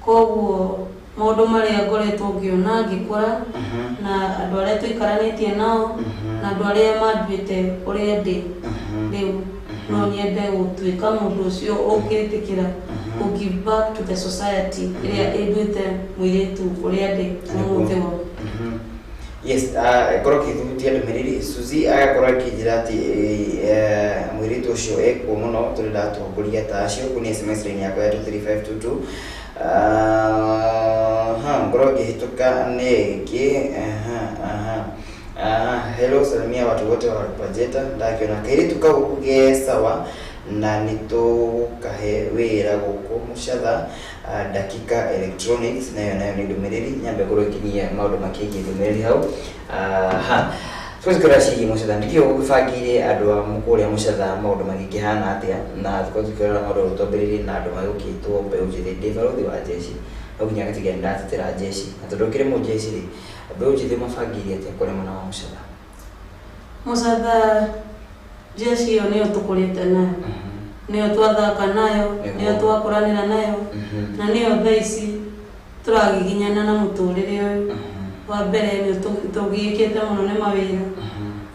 Koguo maũndũ marĩa ngoretwo ngĩona ngĩkũra na andũ arĩa tũikaranĩtie nao na andũ arĩa manduĩte ũrĩa ndĩ rĩu, no nyende gũtuĩka mũndũ ũcio ũngĩtĩkĩra kũ give back to the society ĩrĩa ĩnduĩte mũirĩtu ũrĩa ndĩ ũmũthĩ ũyũ. Yes, korwo kĩhutia ndũmĩrĩri Suzy agakorwo akĩnjĩra atĩ mũirĩtu ũcio ekuo mũno, tũrenda atongoria ta acio. Kũu nĩ SMS line yakwa ya 23522. Ha ngorwo ngĩhĩtũka nĩ ĩngĩ. Aha, aha. Ah, hello, salimia watu wote wa Pajeta. Ndakiona kairitu kau ge sawa na nĩtũkahe wĩra gũkũ Mũcatha, Dakika Electronics. Nayo nĩ ndũmĩrĩri nyambe ngorwo ĩkinyia maũndũ makĩgiĩ ndũmĩrĩri hau. Ha tũgũcikora ciĩgiĩ Mũcatha, ndikĩo gũbangĩire andũ a kũrĩa Mũcatha maũndũ magĩkĩhana atĩa, na tũkorwo tũkĩrora maũndũ tũambĩrĩrie na andũ magũkĩtwo mbeũ njĩthĩ. Ndĩ barũthi wa jeshi, no nginya ngatiga nĩndatetera jeshi, na tondũ ũkĩrĩ mũjeshi rĩ, mbeũ njĩthĩ mabangĩire atĩa kũrĩa mwena wa Mũcatha? Mũcatha jeshi ĩyo nĩyo tũkũrĩte nayo, nĩyo twathaka nayo, nĩyo twakũranĩra nayo, na nĩyo thaa ici tũragiginyana na mũtũrĩre ũyũ. Wa mbere nĩ tũgiĩkĩte mũno nĩ mawĩra,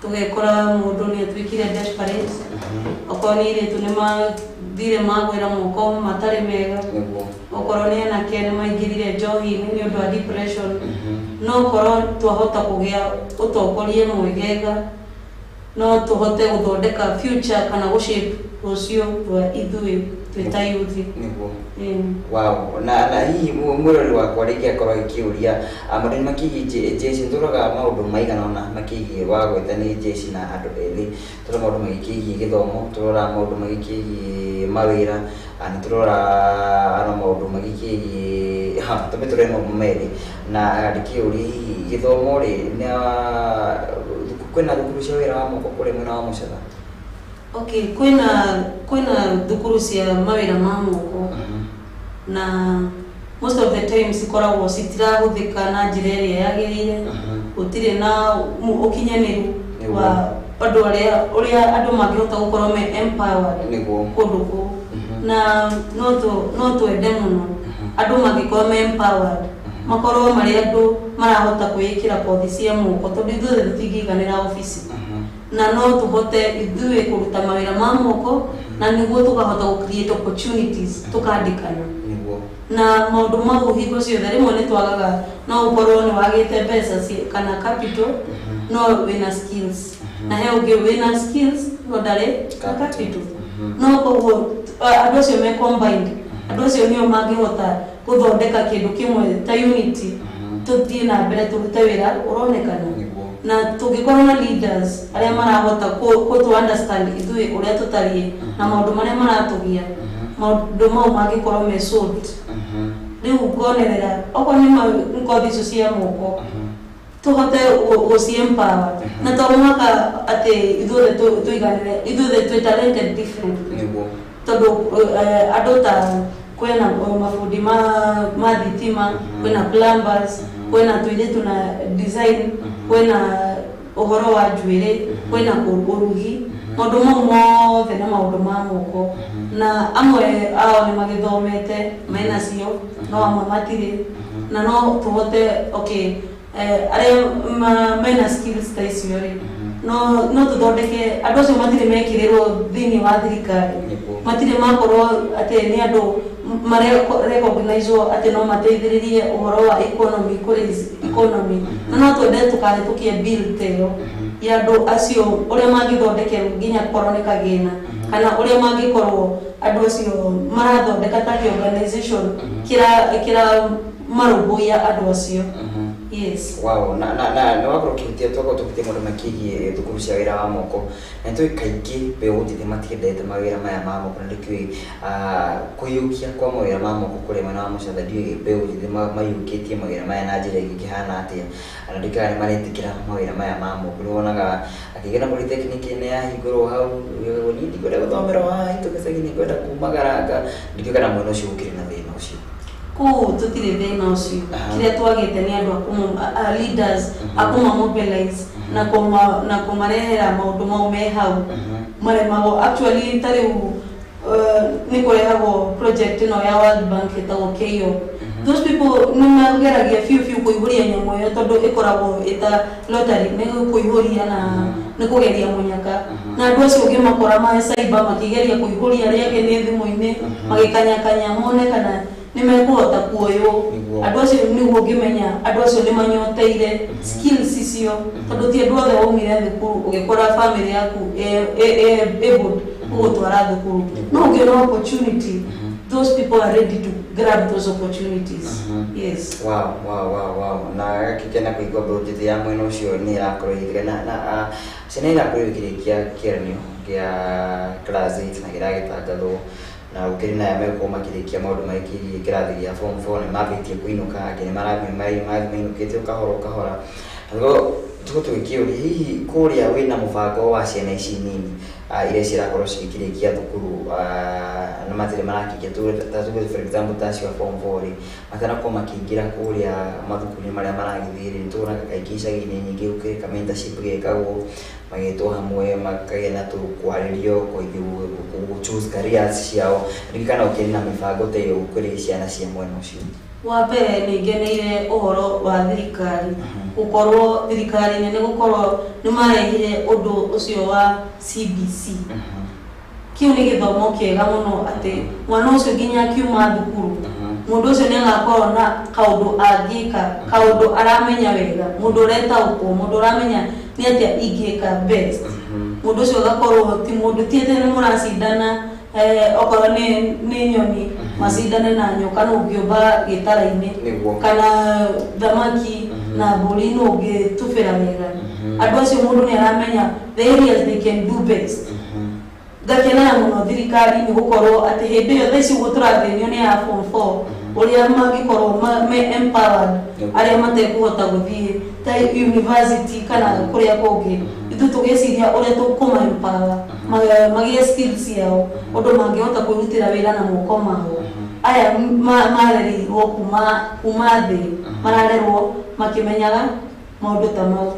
tũgekora mũndũ nĩ atuĩkire desperate, okorwo nĩ airĩtu nĩ mathire magwĩra moko matarĩ mega, okorwo nĩ anake nĩ maingĩrire njohi-inĩ nĩ ũndũ wa depression. No korwo twahota kũgĩa ũtongoria mwegega, no tũhote gũthondeka future kana gũshape rũciũ rwa ithuĩ twĩ ta youth. Wow, na hihi mwĩrori wakwa rĩngĩ akorwo agĩkĩũria maũndũ makĩgiĩ jeshi, tũroraga maũndũ maigana ũna makĩgiĩ wa gwĩta nĩ jeshi na andũ ethĩ, tũrora maũndũ magĩkĩgiĩ gĩthomo, tũrora maũndũ magĩkĩgiĩ mawĩra, na tũrora ano maũndũ magĩkĩgiĩ ha tũmbe tũrore maũndũ merĩ. Na ndĩkĩũria hihi gĩthomo rĩ, na kwĩna thukuru cia wĩra wa moko kũrĩa mwena wa Mũcatha? Okay, kwĩna thukuru cia mawĩra ma moko, na most of the time cikoragwo citirahũthĩka na njĩra ĩrĩa yagĩrĩire. Gũtirĩ na ũkinyanĩru wa andũ arĩa ũrĩa andũ mangĩhota gũkorwo me empowered kũndũ kũu, na no twende mũno andũ mangĩkorwo me empowered, makorwo marĩ andũ marahota kwĩĩkĩra kothi cia moko, tondũ ithuothe tũtingĩiganĩra obici, na no tũhote ithuĩ kũruta mawĩra ma moko na nĩguo tũkahota gũ create opportunities, tũkandĩkana na maũndũ mau hingo ciothe. Rĩmwe nĩ twagaga, no ũkorwo nĩ wagĩte mbeca kana capital no wĩna skills, na he ũngĩ wĩna skills no ndarĩ na capital. No koguo andũ acio me combined, andũ acio nĩo mangĩhota gũthondeka kĩndũ kĩmwe ta unity, tũthiĩ na mbere tũrute wĩra ũronekana. Na tũngĩkorwo na leaders arĩa marahota kũ understand ithuĩ ũrĩa tũtariĩ na maũndũ marĩa maratũgia, maũndũ mau mangĩkorwo me solved. Rĩu ngonerera okorwo nĩ kothi icio cia moko, tũhote gũci empower, na to mũhaka atĩ ithuothe tũiganĩre, ithuothe twĩ talented different, tondũ andũ ta kwĩna mabundi ma thitima, kwĩna plumbers, kwĩna tũirĩtu na design, kwĩna ũhoro wa njuĩrĩ, kwĩna ũrugi, maũndũ mau mothe na maũndũ ma moko, na amwe ao nĩ magĩthomete mena cio, no amwe matirĩ, na no tũhote okay, arĩa mena skills ta icio rĩ. No tũthondeke andũ acio matirĩ mekĩrĩrwo thĩinĩ wa thirikari, matirĩ makorwo atĩ nĩ andũ marecognizwo atĩ no mateithĩrĩrie ũhoro wa economy, kũrĩ economy. Na no twende tũkahĩtũkia bill ta ĩyo ya andũ acio, ũrĩa mangĩthondekerwo nginya korwo nĩ kagĩna, kana ũrĩa mangĩkorwo andũ acio marathondeka ta organization kĩra marũmbũiya andũ acio, yes. Wow, na nĩ wakorwo ũkĩhutia, twakorwo tũkĩhutia maũndũ makĩgiĩ thukuru cia wĩra wa moko, na nĩ tũĩ kaingĩ mbeũ njĩthĩ matiendete mawĩra maya ma moko, na ndĩkĩũĩ kũiyũkia kwa mawĩra ma moko kũrĩa mwena wa Mũcatha, ndiũĩ mbeũ njĩthĩ maiyũkĩtie mawĩra maya na njĩra ĩngĩ ĩkĩhana atĩa, na ndĩkĩũĩ nĩ maretĩkĩra mawĩra maya ma moko. Nĩ wonaga akĩgĩa na polytechnic nĩ yahingũrwo hau, niĩ ndikwenda gũthomera haha itũ gĩcagi, nĩ ngwenda kumagaranga. Ndikĩũĩ kana mwena ũcio gũkĩrĩ na thĩna ũcio. Kũu tũtirĩ thĩna ũcio. Kĩrĩa twagĩte nĩ andũ a leaders a kũma mobilize na kũmarehera maũndũ mau me hau maremagwo. Actually, ta rĩu nĩ kũrehagwo project ĩno ya World Bank ĩtagwo KO. Those people nĩ mageragia biũ biũ kũihũria nyamũ ĩyo, tondũ ĩkoragwo ĩta lottery, nĩ kũihũria na nĩ kũgeria mũnyaka, na andũ acio ũngĩmakora ma cyber makĩgeria kũihũria, arĩa angĩ nĩ thimũ-inĩ magĩkanyakanya mone kana nĩ mekũhota kuoywo. Andũ acio nĩguo ũngĩmenya andũ acio nĩ manyoteire skills icio, tondũ ti andũ othe waumire thukuru ũgĩkora family yaku able gũgũtwara thukuru. No ũngĩona opportunity, those people are ready to grab those opportunities, yes. Wow, na gakĩkena kũigua mbeũ njĩthĩ ya mwena ũcio nĩ ĩrakorwo ĩgĩthira na ciana irakorwo ikĩrĩkia kĩgeranio kĩa class 8 na kĩragĩtangathwo, na gũkĩrĩ na aya megũkorwo makĩrĩkia maũndũ makĩgiĩ kĩrathi gĩa form 4, nĩ mambĩtie kũinũka, angĩ nĩ marathiĩ mainũkĩte o kahora o kahora. Naguo tuko tũgĩkĩũria, hihi kũrĩa wĩna mũbango wa ciana ici nini iria cirakorwo cigĩkĩrĩkia thukuru na matirĩ marakĩingĩra, ta tuge for example ta acio a form 4 rĩ, matanakorwo makĩingĩra kũrĩa mathukuru-inĩ marĩa maragĩthiĩ rĩ, nĩtũonaga kaingĩ icagi-inĩ nyingĩ gũkĩrĩ ka mentorship gekagwo, magetwo hamwe, makagĩa na kwarĩrio gũ choose careers ciao. Ririkana ũkĩrĩ na mĩbango ta ĩyo kũrĩ ciana cia mwena ũcio? Wa mbere, nĩ ngeneire ũhoro wa thirikari gũkorwo, thirikari nene gũkorwo nĩ marehire ũndũ ũcio wa CBC. Kĩu nĩ gĩthomo kĩega mũno, atĩ mwana ũcio nginya akiuma thukuru, mũndũ ũcio nĩ agakorwo na kaũndũ angĩka, kaũndũ aramenya wega, mũndũ ũretaũkwo, mũndũ ũramenya nĩ atĩa ingĩka best. Mũndũ ũcio agakorwo ti mũndũ, ti atĩ nĩ mũracindana, okorwo nĩ nyoni macindane na nyoka, no ũngĩũmba gĩtara-inĩ kana thamaki na mbũri no ũngĩtubĩra wega. Andũ acio mũndũ nĩ aramenya the areas they can do best. Ngakenera mũno thirikari nĩ gũkorwo atĩ hĩndĩ ĩyo thaa ici ũguo tũrathĩnio nĩ ya form 4, ũrĩa mangĩkorwo me empowered, arĩa matekũhota gũthiĩ ta university kana kũrĩa kũngĩ, ithuĩ tũgĩciria ũrĩa tũkũma empower magĩe skills ciao, ũndũ mangĩhota kwĩrutĩra wĩra na moko mao. Aya marereirwo kuma thĩ, mararerwo makĩmenyaga maũndũ ta mau.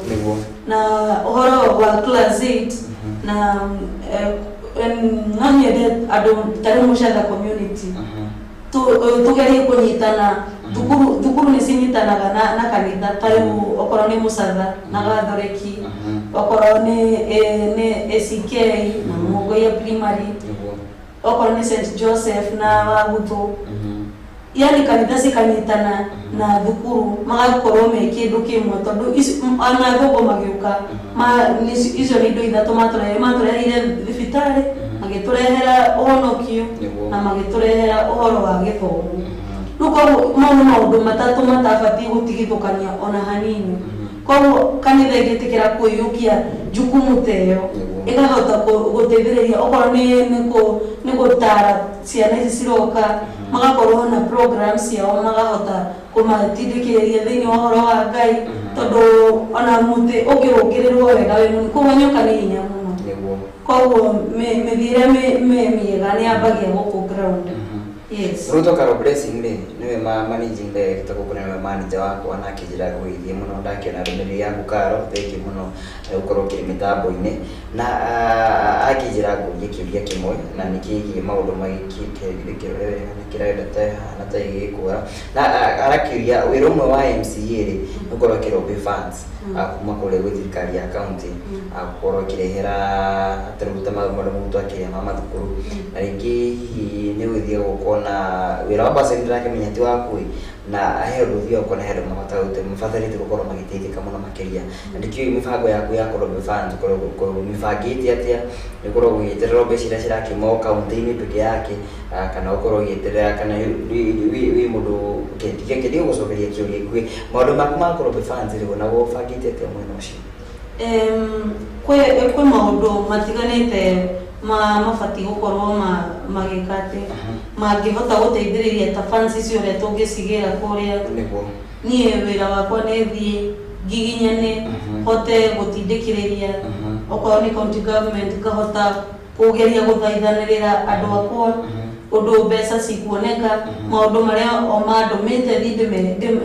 Na ũhoro wa class 8 na no nyende andũ tarĩ Mũcatha community tugerie kũnyitana. Thukuru nĩ cinyitanaga na kanitha, ta rĩu okorwo nĩ Mũcatha na Gathoreki, okorwo nĩ ACK na Mũgongoia Primary, okorwo nĩ St Joseph na Waguthu, yani kanitha cikanyitana na thukuru magakorwo me kĩndũ kĩmwe, tondũ ona athũngũ magĩũka icio nĩ indo ithatũ matũreheire: thibitarĩ, magĩtũrehera ũhonokio, na magĩtũrehera ũhoro wa gĩthomo. Rĩu koguo mau nĩ maũndũ matatũ matabatiĩ gũtigithũkania ona hanini. Koguo kanitha ĩngĩtĩkĩra kũiyũkia jukumu ta ĩyo, ĩkahota gũteithĩrĩria, okorwo nĩ gũtara ciana ici ciroka, magakorwo na program ciao, makahota kũmatindĩkĩrĩria thĩinĩ wa ũhoro wa Ngai, tondũ ona mũtĩ ũngĩrũngĩrĩrwo wega wĩ mũnini, koguo nyoka nĩ hinya mũno. Koguo mĩthiĩre mĩega nĩ yambagia gũkũ ground, Yes. Ruto Karo Blessing rĩ, nĩwe managing director gũkũ, nĩwe manager wakwa, na akĩnjĩra gũgĩthiĩ mũno. Ndakĩona ndũmĩrĩri yaku Karo, thank you mũno gũkorwo ũkĩrĩ mĩtambo-inĩ na akĩnjĩra ngũrie kĩũria kĩmwe na nĩ kĩgiĩ maũndũ magĩkĩte kĩrore wega na kĩrenda ta hana ta gĩgĩkũra na arakĩũria wĩra ũmwe wa MCA rĩ, gũkorwo akĩrobĩ funds kuma kũrĩa gwĩ thirikari ya county, gũkorwo akĩrehera tarĩu ta maũndũ mũrutwo akĩrĩa ma mathukuru, na rĩngĩ hihi nĩ ũgĩthiaga ũkona wĩra wa bursary, ndĩrakĩmenya ti waku ĩ, na he ũndũ ũthiaga ũkona he andũ mabatarĩte gũkorwo magĩteithĩka mũno makĩria, na ndikĩũĩ mĩbango yaku ya kũrobĩ funds ũkorwo mĩbangĩte atĩa? Nĩ ũkorwo ũgĩeterera mbeca iria cirakiuma o kaunti-inĩ peke yake, kana ũkorwo ũgĩeterera, kana wĩ mũndũ kĩndĩ gũcokeria kĩũria gĩkuhĩ, maũndũ maku ma kũrobĩ funds rĩ, onaguo ũbangĩte atĩa mwena ũcio? Kwĩ maũndũ matiganĩte mabatiĩ gũkorwo magĩka atĩ mangĩhota gũteithĩrĩria ta funds icio ũrĩa tũngĩcigĩra kũrĩa. Niĩ wĩra wakwa nĩ thiĩ ngiginyane, hote gũtindĩkĩrĩria okorwo nĩ county government, ngahota kũgeria gũthaithanĩrĩra andũ akwa ũndũ mbeca cikuoneka, maũndũ marĩa o mandũmĩte thiĩ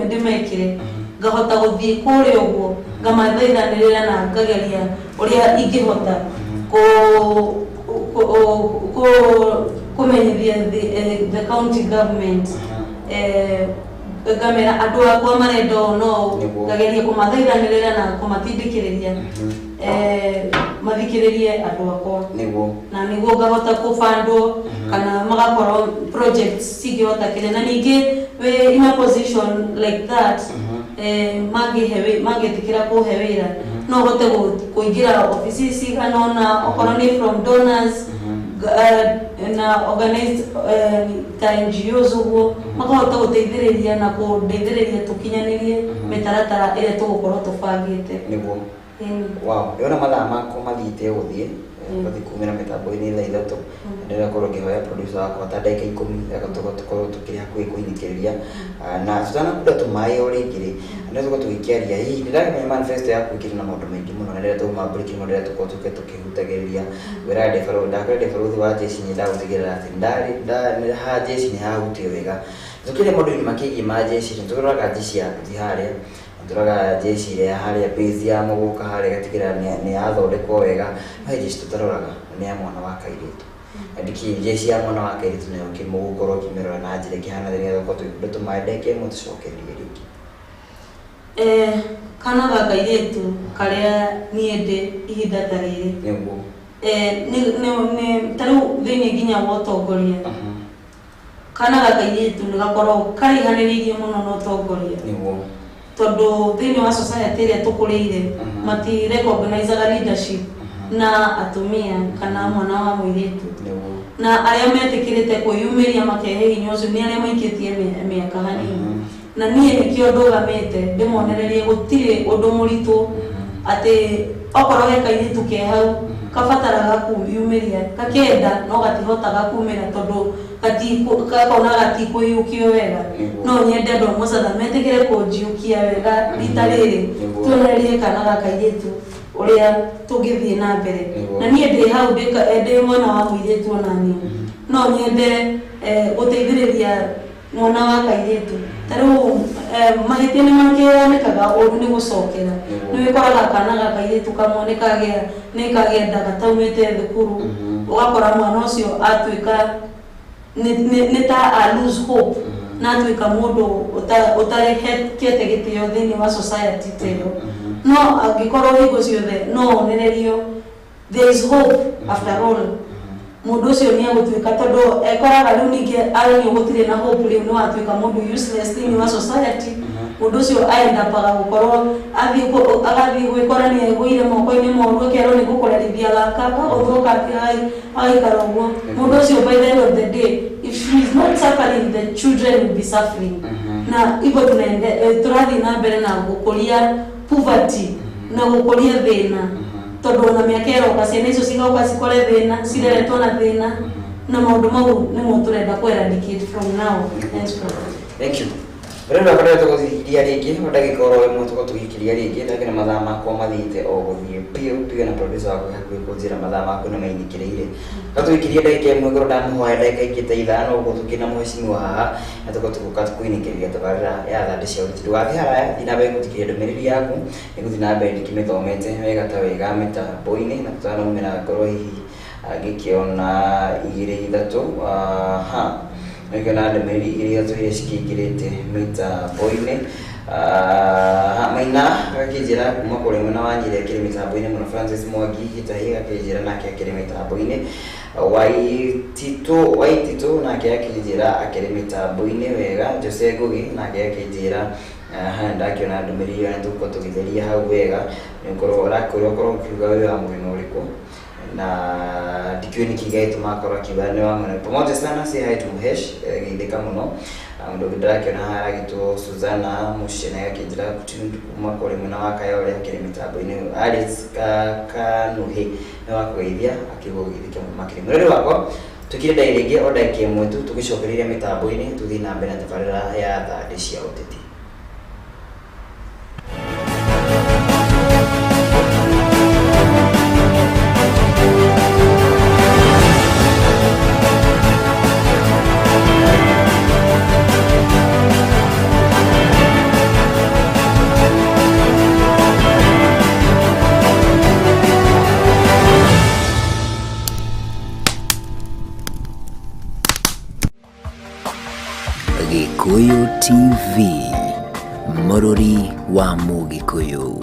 ndĩmekĩre, ngahota gũthiĩ kũrĩa ũguo ngamathaithanĩrĩra na ngageria ũrĩa ingĩhota kũmenyithia the county government, ngamera andũ akwa marenda ũũ no ngageria kũmathaithanĩrĩra na kũmatindĩkĩrĩria mathikĩrĩrie andũ akwa na nĩguo ngahota kũbandwo kana magakorwo projects cingĩhota kĩrĩa, na ningĩ wĩ in a position like that, mangĩtĩkĩra kũhe wĩra, no hote kũingĩra obici cigana ũna, okorwo nĩ from donors na organized ta NGOs ũguo, makahota gũteithĩrĩria na kũndeithĩrĩria tũkinyanĩrie mĩtaratara ĩrĩa tũgũkorwo tũbangĩte. Wow, ndĩrona mathaa makwa mathiĩte gũthiĩ gũthiĩ kumĩra mĩtambo-inĩ thaa 3. Ndĩrakorwo ngĩhoya producer wakwa ta ndagĩka 10 tũkorwo tũkĩrĩ hakuhĩ kũinĩkĩrĩria, na tũtanakunda tũmaĩ o rĩngĩ rĩ, nĩ tũkorwo tũgĩkĩaria hihi ndĩrakĩmenya manifesto yaku ĩkĩrĩ na maũndũ maingĩ mũno, na rĩrĩa tũma break mũno rĩrĩa tũkorwo tũke tũkĩhutagĩrĩria wĩra ndakwĩra ndĩ barũthi wa jeshi, nĩ ndagũtigĩrĩra atĩ ha jeshi nĩ hahutio wega. Tũkĩrĩ maũndũ-inĩ makĩgiĩ ma jeshi, nĩ tũroraga jeshi ya nduthi harĩa, tũroraga jeshi ĩrĩa harĩa base ya mũgũka harĩa ĩgatigĩrĩra nĩ yathondekwo wega, no he jeshi tũtaroraga, nĩ ya mwana wa kairĩtu. Ndikĩ jeshi ya mwana wa kairĩtu nayo mũgũkorwo ũkĩmĩrora na njĩra ĩkĩhana nĩgetha tũkorwo tũgĩkunda tũmaĩ ndagĩka 1 tũcokererie rĩngĩ? Kana ga kairĩtu karĩa niĩ ndĩ ihinda ta rĩrĩ ta rĩu thĩinĩ nginya wa ũtongoria, kana ga kairĩtu nĩ gakoragwo karaihanĩrĩirie mũno na ũtongoria, tondũ thĩinĩ wa society ĩrĩa tũkũrĩire mati recognizaga leadership na atumia kana mwana wa mũirĩtu, na arĩa metĩkĩrĩte kwĩyumĩria makehe hinya ũcio nĩ arĩa maikĩtie mĩaka hanini, na niĩ nĩkĩo ndũgamĩte ndĩmonererie gũtirĩ ũndũ mũritũ atĩ okorwo he kairĩtu ke hau kabataraga kwĩyumĩria gakenda no gatihotaga kumĩra tondũ gakona gatikũhiũkio wega, no nyende andũ a Mũcatha metĩkĩre kũnjiũkia wega rita rĩrĩ tuonererie kana ga kairĩtu ũrĩa tũngĩthiĩ na mbere, na niĩ ndĩ hau ndĩ mwana wa mũirĩtu onaniĩ no nyende gũteithĩrĩria mwana wa kairĩtu. Ta rĩu mahĩtia nĩ makĩonekaga ũru nĩ gũcokera, nĩ wĩkoraga kana ga kairĩtu kamwe nĩ kagĩa nda gataumĩte thukuru, ũgakora mwana ũcio atuĩka nĩ ta a lose hope na atuĩka mũndũ ũtarehekete gĩtĩo thĩinĩ wa society ta ĩyo, no angĩkorwo hingo ciothe no onererio there is hope after all, mũndũ ũcio nĩ egũtuĩka tondũ ekoraga rĩu ningĩ aronio gũtirĩ na hope, rĩu nĩ watuĩka mũndũ useless thĩinĩ wa society, mũndũ ũcio aendapaga gũkorwo agathiĩ gwĩkora nĩ egũire moko-inĩ moru, akerwo nĩ gũkũrerithia gaka gagũthũka agaikara ũguo. Mũndũ ũcio by the end of the day, if she is not suffering, the children will be suffering, na hivyo tũrathiĩ na mbere na gũkũria poverty na gũkũria thĩna, tondũ ona mĩaka ĩroka ciana icio cigoka cikore thĩna, cireretwo na thĩna, na maũndũ mau nĩmo tũrenda kũ eradicate from now henceforth. Thank you. Rĩu ndwakoretwo gũthikiria rĩngĩ o ndagĩka oro ĩmwe tũkorwo tũgĩkiria rĩngĩ ndakĩona mathaa makwa mathiĩte o gũthiĩ biũ biũ na producer wakwa hakuhĩ kũnjĩra mathaa makwa nĩ mainĩkĩrĩire. No tũgĩkirie ndagĩka ĩmwe ngorwo ndamũhoya ndagĩka ingĩ ta ithano ũguo tũkĩna mheshimiwa haha na tũkorwo tũgũka kũinĩkĩrĩria tabarĩra ya thandĩ cia ũteti. Ndũgathiĩ haraya, thiĩ na mbere gũthikĩrĩria ndũmĩrĩri yaku, nĩngũthiĩ na mbere ndĩkĩmĩthomete wega ta wega mĩtambo-inĩ na tũtanaumĩra ngorwo hihi ngĩkĩona igĩrĩ ithatũ aha nĩngĩona ndũmĩrĩri igĩrĩ ithatũ iria cikĩingĩrĩte mĩtambo-inĩ. Maina agakĩnjĩra kuma kũrĩa mwena wa Nyĩrĩ akĩrĩ mĩtambo-inĩ mũno. Francis Mwangi Gĩtahi agakĩnjĩra nake akĩrĩ mĩtambo-inĩ. Waititũ nake akĩnjĩra akĩrĩ mĩtambo-inĩ wega. Jose Ngugi nake akĩnjĩra aha ndakĩona ndũmĩrĩri ĩyo na tũgũkorwo tũgĩtheria hau wega nĩũkorwo ũrakwĩrwo ũkorwo ũkiuga wĩ wa mwena ũrĩkũ na ndikĩũĩ nĩkĩ gĩgĩtũma akorwo akiuga nĩ wa mwena. Pamoja sana, say hi to Muhesh, geithĩka mũno. Mũndũ ũngĩ ndĩrakĩona haha aragĩtwo Suzana Mucene akĩnjĩra kuma kũrĩ mwena wa Kayole akĩrĩ mĩtambo-inĩ. Alice Kanuhĩ nĩ wa kũgeithia akiuga ũgeithĩke mũno makĩria. Mwĩrĩ wakwa tũkire ndagĩka ĩngĩ o ndagĩka ĩmwe tu tũgĩcokereria mĩtambo-inĩ tũthiĩ na mbere na tabarĩra ya thandĩ cia ũteti. Gikuyu TV, Mũrũri wa Mũgĩkũyũ.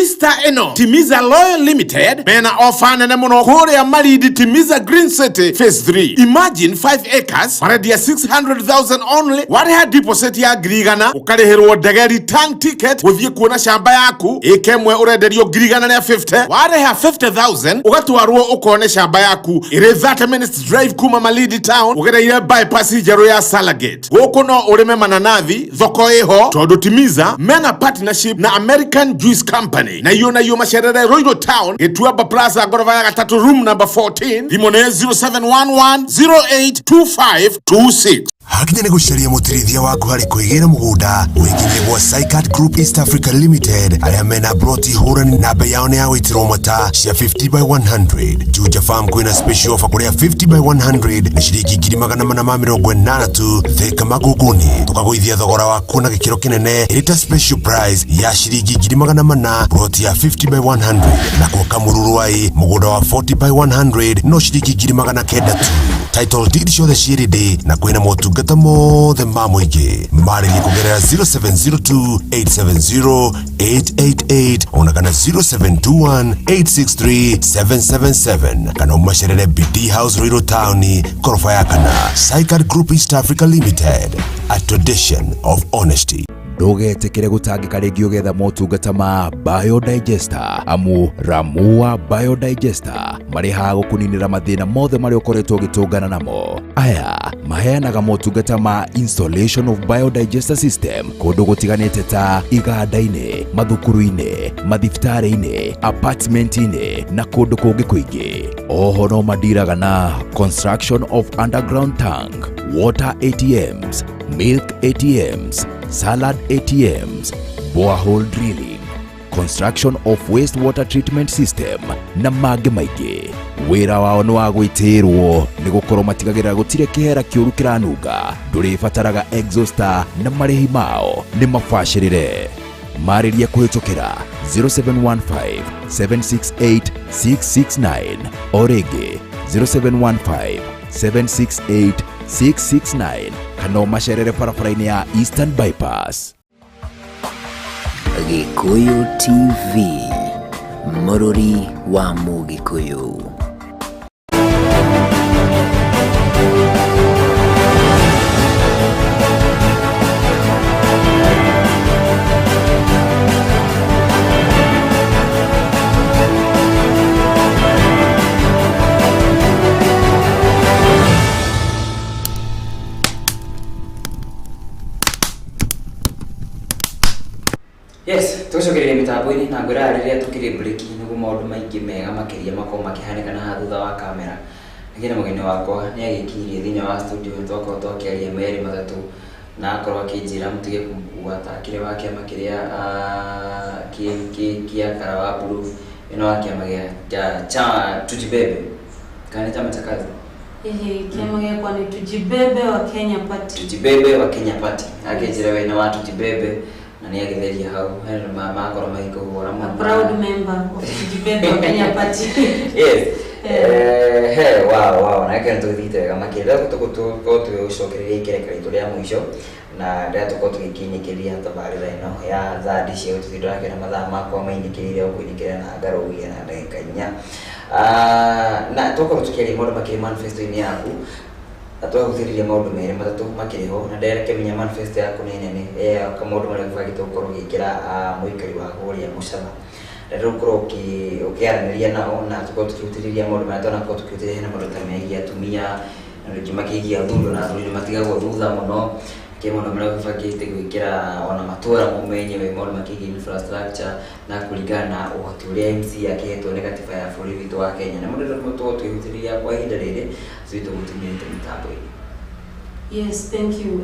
Easter ĩno Timiza Loyal Limited mena ofa nene mũno kũrĩa Malindi Timiza Green City Phase 3. Imagine 5 acres marendia 600,000 only, warĩha deposit ya 100,000 ũkarĩhĩrwo ndege return ticket gũthiĩ kuona shamba yaku ĩka ĩmwe ũrenderio 150,000, warĩha 50,000 ũgatwarwo ũkone shamba yaku ĩrĩ 30 minutes drive kuma Malindi town ũgereire bypass njerũ ya Salagate. Gũkũ no ũrĩme mananathi, thoko ĩho tondũ Timiza mena partnership na American Juice Company na iyo na iyo macerere Royal Town Gĩtuamba Plaza ngoroba ya gatatũ room number 14 thimũ nĩ 0711 082526. Hakinya nĩ gũcaria mũtirithia waku harĩ kwĩgĩra mũgũnda wĩkinyie gwa Sycat Group East Africa Limited arĩa mena broti hũrani na bei yao nĩ ya gwĩtĩrwo mata cia 50 by 100. Juja Farm kwĩna special offer kũrĩa 50 by 100 nĩ ciringi 480,000 tu. Thika Magũngũni tũkagũithia thogora waku na gĩkĩro kĩnene ĩrĩ ta special price ya ciringi 400,000 broti ya 50 by 100. Nakuo Kamũrũrũai mũgũnda wa 40 by 100 no ciringi 900,000 tu. Title deed ciothe ciĩ ready na kwĩna motungata mothe ma mũingĩ. Marĩrie kũgerera 0702 870 888 ona kana 0721 863 777 kana ũmacerere BD House Ruiru Town koroba ya kana. Sycat Group East Africa Limited, a tradition of honesty. Ndũgetĩkĩre gũtangĩka rĩngĩ ũgetha motungata ma Biodigester amu Ramua Biodigester marĩ haha gũkũninĩra mathĩna mothe marĩa ũkoretwo ũgĩtũngana namo. Aya maheanaga motungata ma installation of biodigester system kũndũ gũtiganĩte ta iganda-inĩ, mathukuru-inĩ, mathibitarĩ-inĩ, apartment-inĩ na kũndũ kũngĩ kũingĩ. Oho no mandiraga na construction of underground tank, water ATMs, milk ATMs, salad ATMs, borehole drilling, construction of wastewater treatment system na mangĩ maingĩ. Wĩra wao nĩ wa gwĩtĩĩrwo nĩ gũkorwo matigagĩrĩra gũtirĩ kĩhera kĩũru kĩranunga, ndũrĩbataraga exhauster na marĩhi mao nĩ mabacĩrĩre. Marĩrie kũhĩtũkĩra 0715 768 669 o rĩngĩ 0715 768 669 kana ũmacerere barabara-inĩ ya Eastern Bypass. Gikuyu TV, Mũrũri wa Mũgĩkũyũ. Yes, tũcokererie mĩtambo-inĩ na ngwĩraga rĩrĩa tũkĩrĩ break nĩguo maũndũ maingĩ mega makĩria makorwo makĩhanĩka na haha thutha wa kamera. Lakini mũgeni wakwa nĩ agĩkinyirie thĩinĩ wa studio, twakorwo twakĩaria merĩ matatũ na akorwo akĩnjĩra mũtige kũmũkua ta akĩrĩ wa kĩama kĩrĩa kĩa kara wa blue ĩno, wa kĩama gĩa cha Tujibebe, kana nĩ chama cha kazi? Ĩhĩ, kĩama gĩakwa nĩ Tujibebe wa Kenya Party. Tujibebe wa Kenya Party. Akĩnjĩra we nĩ wa Tujibebe na nĩ agĩtheria hau hena makorwo magĩkũhũra A mũno. proud member of Tujibebe wa Kenya Party. Yes. He, wow, na kero tũgĩthiĩte wega makĩria. Rĩu tũgũkorwo tũgĩgũcokereria ikereka ritũ rĩa mũico na rĩrĩa tũkorwo tũgĩkinyĩkĩria tabarĩra ĩno ya thaa cia gũtũthi, ndĩrakĩona mathaa makwa mainĩkĩrĩire o kũinĩkĩrĩra na ngarũgia na ndagĩka 4. Na twakorwo tũkĩaria maũndũ makĩrĩ manifesto-inĩ yaku na twahutĩrĩria maũndũ merĩ matatũ makĩrĩ ho, na ndĩrakĩmenya manifesto yaku nĩ nene ya maũndũ marĩa ũbangĩte gũkorwo ũgĩkĩra mũikari wa kũrĩa Mũcatha, na rĩu ũkorwo ũkĩaranĩria nao na tũkorwo tũkĩhutĩrĩria maũndũ marĩa twanakorwo tũkĩhutĩrĩria. Hena maũndũ ta megiĩ atumia na rĩngĩ makĩgiĩ athuri, na athuri nĩ matigagwo thutha mũno kĩ maũndũ marĩa ũbangĩte gwĩkĩra ona matũra mo menyewe, maũndũ makĩgiĩ infrastructure na kũringana na ũhoti ũrĩa MC akĩhetwo nĩ gatiba ya bũrũri witũ wa Kenya, na maũndũ tũkorwo tũkĩhutĩrĩria kwa ihinda rĩrĩ ithuĩ tũgũtũmĩrĩte mĩtambo-inĩ. Yes, thank you.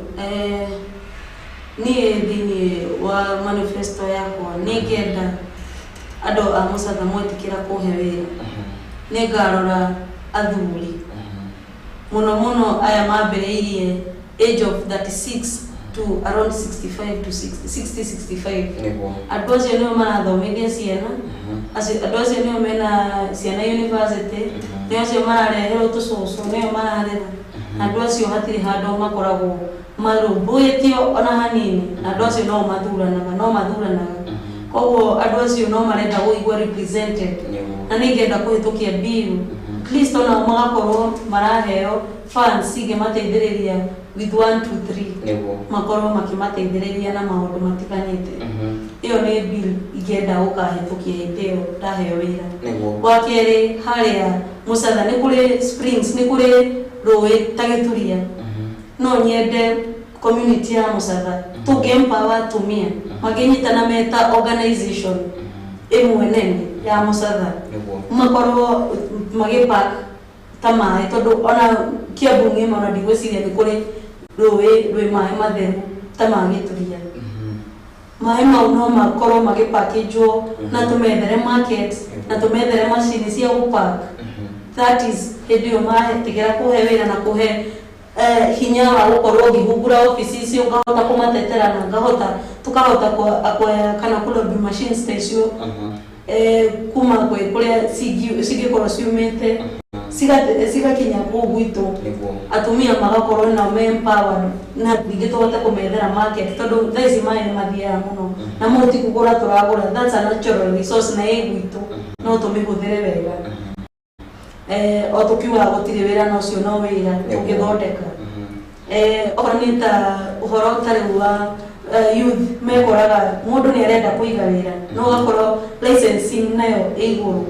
Niĩ thĩinĩ wa manifesto yakwa nĩ ngenda andũ a Mũcatha mwetĩkĩra kũhe wĩra, nĩ ngarora athuri mũno mũno aya mambĩrĩirie age of 36 to around 65 to 60, 60 65. Andũ acio nĩo marathomithia ciana acio, andũ acio nĩo mena ciana university, nĩo acio marareherwo tũcũcũ, nĩo mararera. Na andũ acio hatirĩ handũ makoragwo marũmbũĩtio ona hanini, na andũ acio no mathuranaga, no mathuranaga. Koguo andũ acio no marenda kũigua represented, na nĩ ingĩenda kũhĩtũkia bill at least onao magakorwo maraheo funds cingĩmateithĩrĩria with 1 2 3, makorwo makĩmateithĩrĩria na maũndũ matiganĩte. Ĩyo nĩ bill ingĩenda gũkahĩtũkia hĩndĩ ĩyo ndaheo wĩra. Wa kerĩ, harĩa Mũcatha nĩ kũrĩ springs, nĩ kũrĩ rũĩ ta Gĩturia. No nyende community ya Mũcatha tũngĩ-empower atumia makĩnyitana meta organization ĩmwe nene ya Mũcatha, makorwo magĩpack ta maĩ, tondũ ona Kiambu ng'ima ona ndigwĩciria nĩ kũrĩ rũĩ rwĩ maĩ matheru ta ma Gĩturia. Maĩ mau no makorwo magĩpackagwo na tũmethere market na tũmethere macini cia gũpack. That is hĩndĩ ĩyo matigĩra kũhe wĩra na kũhe hinya wa gũkorwo ngĩhungura obici icio, ngahota kũmatetera na ngahota tũkahota acquire kana kũ machines ta icio kuma kwĩ kũrĩa cingĩkorwo ciumĩte cigakinya kũu gwitũ, atumia magakorwo nao me empowered na ningĩ tũhote kũmethera market, tondũ thaa ici maĩ nĩ mathiaga mũno na mau ti kũgũra tũragũra. That's a natural resource na ĩ gwitũ, no tũmĩhũthĩre wega. O tũkiugaga gũtirĩ wĩra, na ũcio no wĩra tũngĩthondeka. Okorwo nĩ ta ũhoro ta rĩu wa youth, mekoraga mũndũ nĩ arenda kũiga wĩra no ũgakorwo licensing nayo ĩ igũrũ,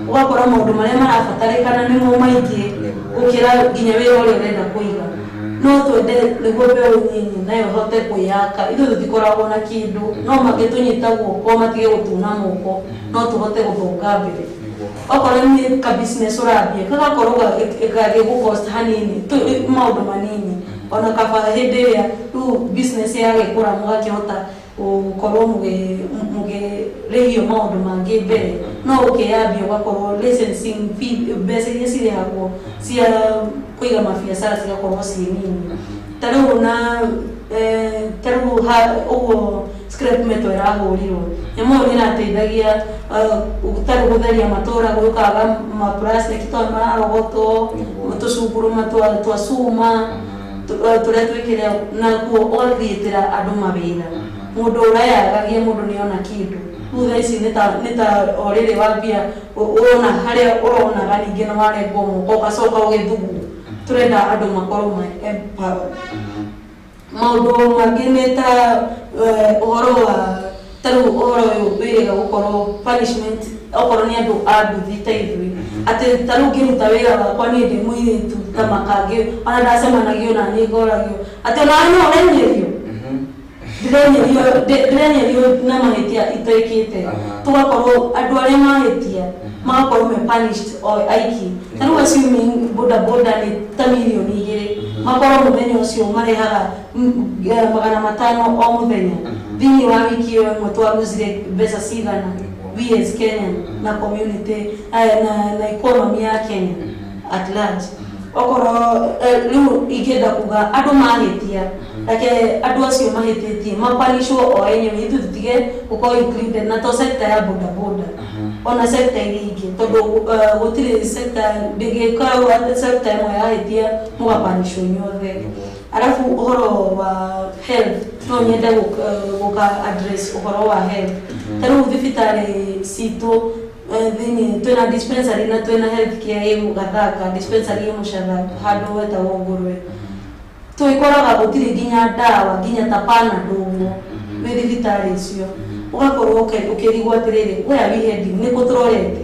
ũgakora maũndũ marĩa marabatarĩkana nĩmo maingĩ gũkĩra nginya wĩra ũrĩa ũrenda kũiga. No twende nĩguo mbeũ nyinyi nayo hote kwĩyaka. Ithuĩ tũtikoragwo na kĩndũ, no mangĩtũnyita guoko, matige gũtuna moko, no tũhote gũthonga mbere. Okorwo nĩ ka business ũrambia, gagakorwo gagĩgũcost hanini, maũndũ manini, ona kaba hĩndĩ ĩrĩa rĩu business yagĩkũra mũgakĩhota gũkorwo mũkĩrĩhio maũndũ mangĩ mbere. No ũkĩyambia ũgakorwo licensing fee, mbeca iria cirĩhagwo cia kũiga mabiacara cigakorwo ciĩ nini. Ta rĩu na ta rĩu ũguo scrap metal ĩrahũrirwo, nyamũ ĩyo nĩ ĩrateithagia ta rĩu gũtheria matũra, gũkaga ma plastic tondũ mararogotwo, tũcunguruma twa cuma tũrĩa twĩkĩra, nakuo ũgacreatĩra andũ mawĩra. Mũndũ ũreyagagia, mũndũ nĩ ona kĩndũ. Rĩu thaa ici nĩ ta o rĩrĩ wambia ũrona harĩa ũronaga, ningĩ nĩ warengwo moko ũgacoka ũgĩthugwo. Tũrenda andũ makorwo me empowered. Maũndũ mangĩ nĩ ta ũhoro wa ta rĩu ũhoro ũyũ wĩrĩga gũkorwo punishment okorwo nĩ andũ a nduthi ta ithuĩ, atĩ ta rĩu ngĩruta wĩra wakwa niĩ ndĩ mũirĩtu ta makangĩ, ona ndacemanagio na niĩ ngoragio atĩ onawe no ũrenyerio, ndĩrenyerio na mahĩtia itekĩte. Tũgakorwo andũ arĩa mahĩtia Magakorwo me punished o aiki. Ta rĩu assuming boda boda nĩ ta 2 mirioni, makorwo mũthenya ũcio marehaga 500 o mũthenya, thĩinĩ wa wiki ĩyo ĩmwe twaruzire mbeca cigana we as Kenyan na community na economy ya Kenya at large? Okorwo rĩu ingĩenda kuga andũ mahĩtia, reke andũ acio mahĩtĩtie mapanishwo o enyewe, ithuĩ tũtige gũkorwo included, na to sector ya boda boda, ona sector iria ingĩ, tondũ gũtirĩ sector ndĩngĩkorwo atĩ sector ĩmwe yahĩtia mũgapanishwo inyuothe. Arabu ũhoro wa health, no nyende gũka address ũhoro wa health. Ta rĩu thibitarĩ citũ, thĩinĩ twĩna dispensary na twĩna health care ĩ Gathaka, dispensary ĩ Mũcatha handũ wetagwo Ngũrwe. Twĩkoraga gũtirĩ nginya ndawa, nginya ta Panadol ũguo wĩ thibitarĩ icio. Ũgakorwo ũkĩrigwo atĩrĩrĩ, where are we heading? Nĩ kũ tũrorete?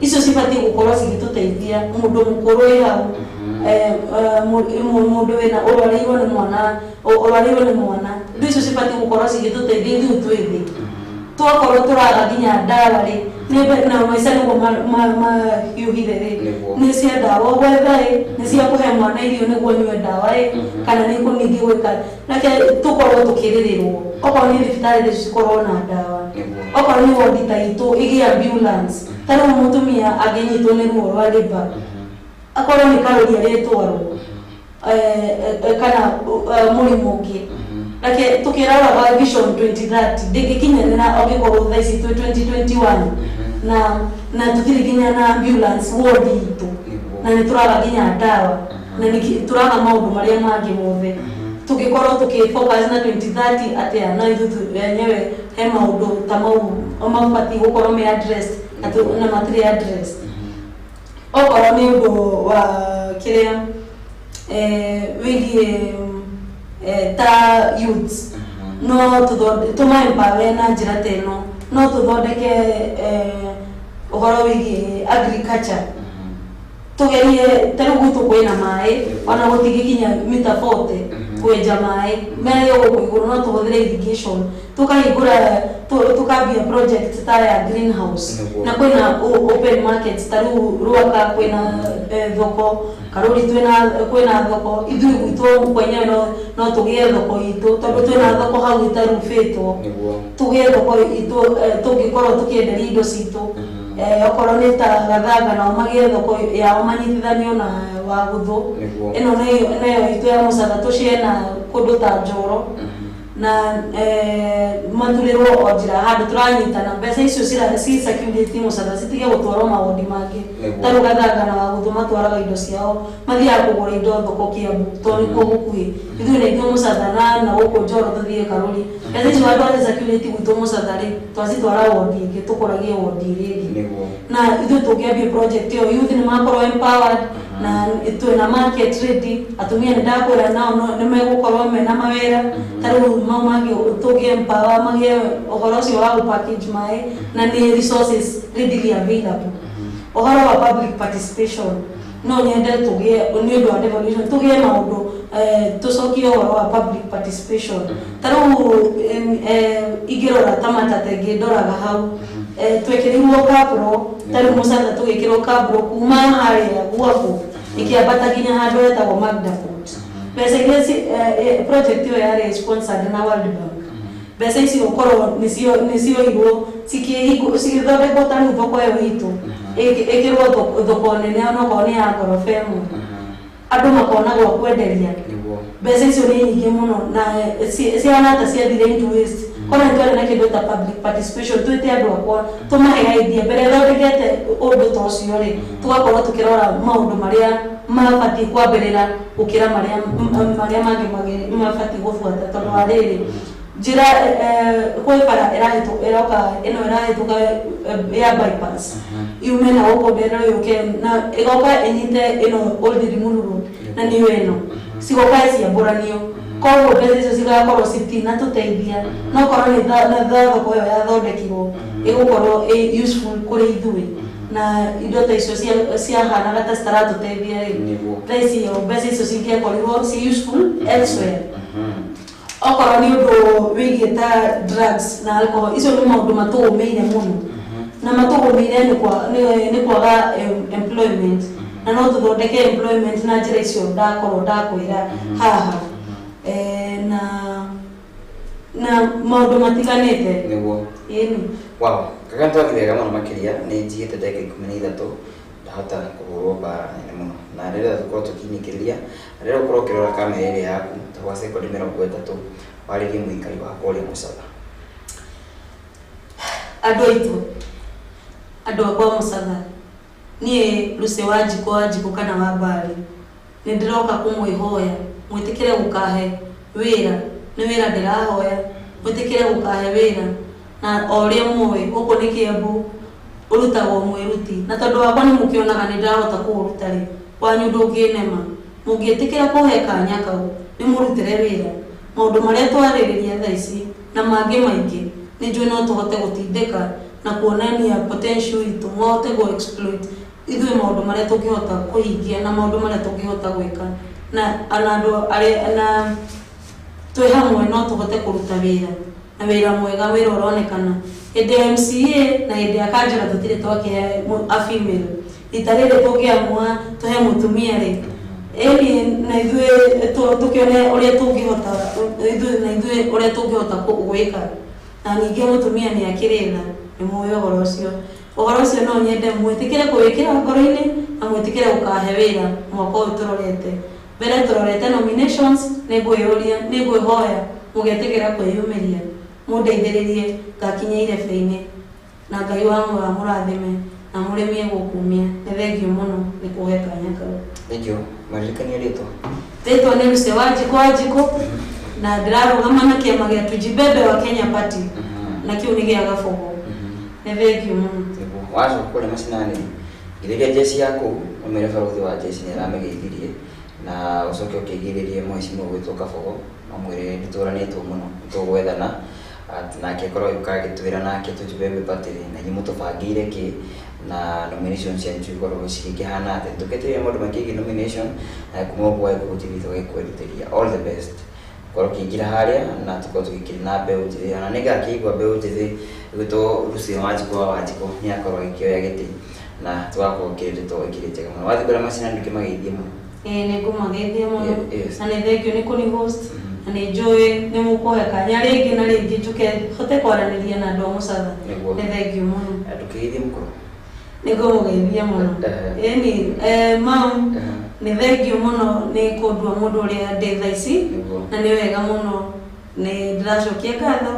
Icio cibatiĩ gũkorwo cigĩtũteithia, mũndũ mũkũrũ wĩ hau, mũndũ wĩna ũrwarĩirwo nĩ mwana, indo icio cibatiĩ gũkorwo cigĩtũteithia ithuĩ twĩ thĩ. Twakorwo tũraga nginya ndawa rĩ, na maica nĩguo mahiũhire rĩ, nĩ cia ndawa ũgwetha ĩ, nĩ cia kũhe mwana irio nĩguo anyue ndawa ĩ, kana nĩ ningĩ gwĩka. Reke tũkorwo tũkĩrĩrĩrwo, okorwo nĩ thibitarĩ rĩ, cikorwo na ndawa, okorwo nĩ wondi ta itũ ĩgĩe ambulance. Ta rĩu mũtumia angĩnyitwo nĩ ruo rwa labour, akorwo nĩ karũri arĩtwarwo kana mũrimũ ũngĩ, reke tũkĩroraga Vision 2030 ndĩngĩkinyanĩra angĩkorwo thaa ici twĩ 2021 na tũtirĩ nginya na ambulance ward itũ, na nĩ tũraga nginya ndawa, na nĩ tũraga maũndũ marĩa mangĩ mothe. Tũngĩkorwo tũkĩ focus na 2030 atĩa na ithuĩ enyewe he maũndũ ta mau mabatiĩ gũkorwo me addressed na matirĩ addressed? Okorwo nĩ ũndũ wa kĩrĩa wĩgiĩ ta youths, no tũma empower na njĩra ta ĩno, no tũthondeke ũhoro wĩgiĩ agriculture. Tugerie, ta rĩu gwitũ kwĩna maĩ, ona gũtingĩkinya mita 40 kwenja maĩ merĩ gũkũ igũrũ, no tũhũthĩre irrigation, tukahingũra, tukambia project ta ya greenhouse. Na kwĩna open market, ta rĩu Rwaka kwĩna thoko, Karũri twĩna thoko. Ithuĩ gwitũ kwenyewe no tũgĩe thoko itũ, tondũ twĩna thoko hau ĩtarubĩtwo. Tũgĩe thoko itũ, tũngĩkorwo tũkĩenderia indo citũ. Okorwo nĩ ta Gathanga, nao magĩe thoko yao manyitithanio na Wagũthũ. Ĩno nĩyo itũ ya Mũcatha, tũcie na kũndũ ta Njoro na maturĩrwo o njĩra handũ tũranyitana. Mbeca icio ci circulate Mũcatha, citige gũtwarwo mawondi mangĩ. Ta rĩu Gathanga na Wagũthũ matwaraga indo ciao, mathiaga kũgũra indo thoko Kiambu tondũ nĩkuo gũkuhĩ. Ithuĩ na ithuĩ Mũcatha na gũkũ Njoro tũthiĩ Karũri, mbeca icio handũ ha circulate gwitũ Mũcatha rĩ, twacitwara wondi ĩngĩ, tũkũragie wondi ĩrĩa ĩngĩ. Na ithuĩ tũngĩambia project ĩyo, youth nĩ makorwo empowered na twĩna market ready. Atumia nĩ ndakwĩra nao nĩ megũkorwo mena mawĩra. Ta rĩu mau mangĩ tũngĩ empower magĩe ũhoro ũcio wa gũ package maĩ, na nĩ resources readily available. Ũhoro wa public participation, no nyende tũgĩe, nĩ ũndũ wa devolution, tũgĩe maũndũ, tũcokie ũhoro wa public participation. Ta rĩu ingĩrora ta Matata ĩngĩ ndoraga hau, twĩkĩrĩirwo kabro, ta rĩu Mũcatha tũgĩkĩrwo kabro kuma harĩa gwaku ĩkĩambata nginya handũ hetagwo Magda Court. Mbeca iria project ĩyo yarĩ sponsored na World Bank. Mbeca icio korwo nĩcioirwo cigĩthondekwo, ta rĩu thoko ĩyo itũ ĩkĩrwo thoko nene, onokorwo nĩ ya ngoroba ĩmwe, andũ makona gwa kwenderia. Mbeca icio nĩ nyingĩ mũno na cihana ta ciathire into waste. Korwo nĩ twarĩ na kĩndũ ta public participation, twĩte andũ akwa tũmahe idea mbere thondekete ũndũ ta ũcio rĩ, tũgakorwo tũkĩrora maũndũ marĩa mabatiĩ kwambĩrĩra gũkĩra marĩa mangĩ mabatiĩ gũbuata, tondũ wa rĩrĩ njĩra kwĩ bara ĩroka ĩno ĩrahĩtũka ya bypass yume na gũkũ ndero yũke na ĩgoka ĩnyite ĩno Old Limuru Road, na nĩyo ĩno cigoka ciambũranio. Koguo mbeca icio cigakorwo citinatũteithia, no korwo nĩ na thoko ĩyo yathondekirwo, ĩgũkorwo ĩ useful kũrĩ ithuĩ, na indo ta icio ciahanaga ta citaratũteithia rĩ, thaa icio mbeca icio cingĩakorirwo ci useful elsewhere. Okorwo nĩ ũndũ wĩgiĩ ta drugs na alcohol, icio nĩ maũndũ matũgũmĩire mũno. Na matũgũmĩire nĩ kwaga employment, na no tũthondeke employment na njĩra icio ndakorwo ndakwĩra haha, na maũndũ matiganĩte. Nĩguo. Ĩni. Wow, kaka, nĩtwathiĩ wega mũno makĩria. Nĩ njigĩte ndagĩka 13 ndahota kũhũrwo mbara nene mũno, na rĩrĩa tũkorwo tũkinyikĩrĩria, na rĩrĩa ũkorwo ũkĩrora kamera ĩrĩa yaku ta gwa sekondi 30, warĩrie mũikari wa kũrĩa Mũcatha. Andũ aitũ, andũ akwa Mũcatha, niĩ Lucy Wanjikũ, Wanjikũ kana wa Mbari, nĩ ndĩroka kũmwĩhoya mwĩtĩkĩre gũkahe wĩra. Nĩ wĩra ndĩrahoya, mwĩtĩkĩre gũkahe wĩra. Na o ũrĩa mũĩ, gũkũ nĩ Kĩambu ũrutagwo mwĩruti, na tondũ wakwa nĩ mũkĩonaga nĩ ndĩrahota kũũruta rĩ, wanyu ndũngĩnema. Mũngĩtĩkĩra kũhe kanya kau nĩ mũrutĩre wĩra, maũndũ marĩa twarĩrĩria thaa ici na mangĩ maingĩ, nĩ njũĩ no tũhote gũtindĩka na kuonania potential itũ, mũhote gũ exploit ithuĩ maũndũ marĩa tũngĩhota kũhingia na maũndũ marĩa tũngĩhota gwĩka, na ona andũ arĩa na twĩ hamwe no tũhote kũruta wĩra, na wĩra mwega, wĩra ũronekana. Hĩndĩ ya MCA na hĩndĩ ya kanjũra tũtirĩ twakĩhe a female. Rita rĩrĩ tũngĩamua tũhe mũtumia rĩ, ĩni na ithuĩ tũkĩone ũrĩa tũngĩhota, ithuĩ na ithuĩ ũrĩa tũngĩhota gwĩka. Na ningĩ mũtumia nĩ akĩrĩ tha, nĩ mũĩ ũhoro ũcio. Ũhoro ũcio no nyende mwĩtĩkĩre kũwĩkĩra ngoro-inĩ na mwĩtĩkĩre gũkahe wĩra mwaka ũyũ tũrorete mbere, tũrorete nominations. Nĩ ngwĩyũria, nĩ ngwĩhoya mũgetĩkĩra kwĩyumĩria mũndeithĩrĩrie ngakinya irebe-inĩ, na Ngai wa muoyo amũrathime na mũrĩmie gũkumia. Nĩ thengiũ mũno nĩ kũhe kanya kau. Thank you. Maririkania rĩtwa. Rĩtwa nĩ Lucy Wanjikũ Wanjikũ, na ndĩrarũgama na kĩama gĩa Tujibebe wa Kenya Party, na kĩu nĩ gĩa Gabogo. Nĩ thengiũ mũno. Nĩguo wacoka kũrĩa macinani, githĩria jeshi yaku, ũmĩre barũthi wa jeshi nĩ aramĩgeithirie, na ũcoke ũkĩgirĩrie mheshimiwa gwĩtwo Kabogo, mamwĩre nĩtũranĩtwo mũno, nĩtũgwethana nake akorwo agĩũka agĩtwĩra nake Tujibebe Party na inyuĩ mũtũbangĩire kĩ, na nomination cianyu cikorwo cigĩkĩhana atĩa. Tũketereire maũndũ makĩgiĩ nomination, na kuma ũguo Gĩkũyũ TV tũgĩkwendithĩria all the best korwo ũkĩingĩra harĩa, na tũkorwo tũgĩkĩrĩ na mbeũ njĩthĩ, ona nĩngakĩigua mbeũ njĩthĩ ĩgwĩtwo Lucy Wanjikũ wa Wanjikũ nĩ akorwo agĩkĩoya gĩtĩ, na tũgakorwo kĩrĩ ndeto ĩkĩrĩ njega mũno. Wathiĩ kũrĩa macinani ndũkĩmageithie mũno. Ĩĩ, nĩ ngũmageithia mũno. Yes. Na nĩ thengiũ nĩ kũni host, na nĩ njũĩ nĩ mũkũhe kanya rĩngĩ na rĩngĩ njũke hote kwaranĩria na andũ a Mũcatha. Nĩguo. Nĩ thengiũ mũno. Ndũkĩgeithie mũkũrũ. Nĩ ngũmũgeithia mũno. Ĩni, mam, nĩ thengiũ mũno nĩ kũndua mũndũ ũrĩa ndĩ thaa ici. Na nĩ wega mũno, nĩ ndĩracokia ngatho,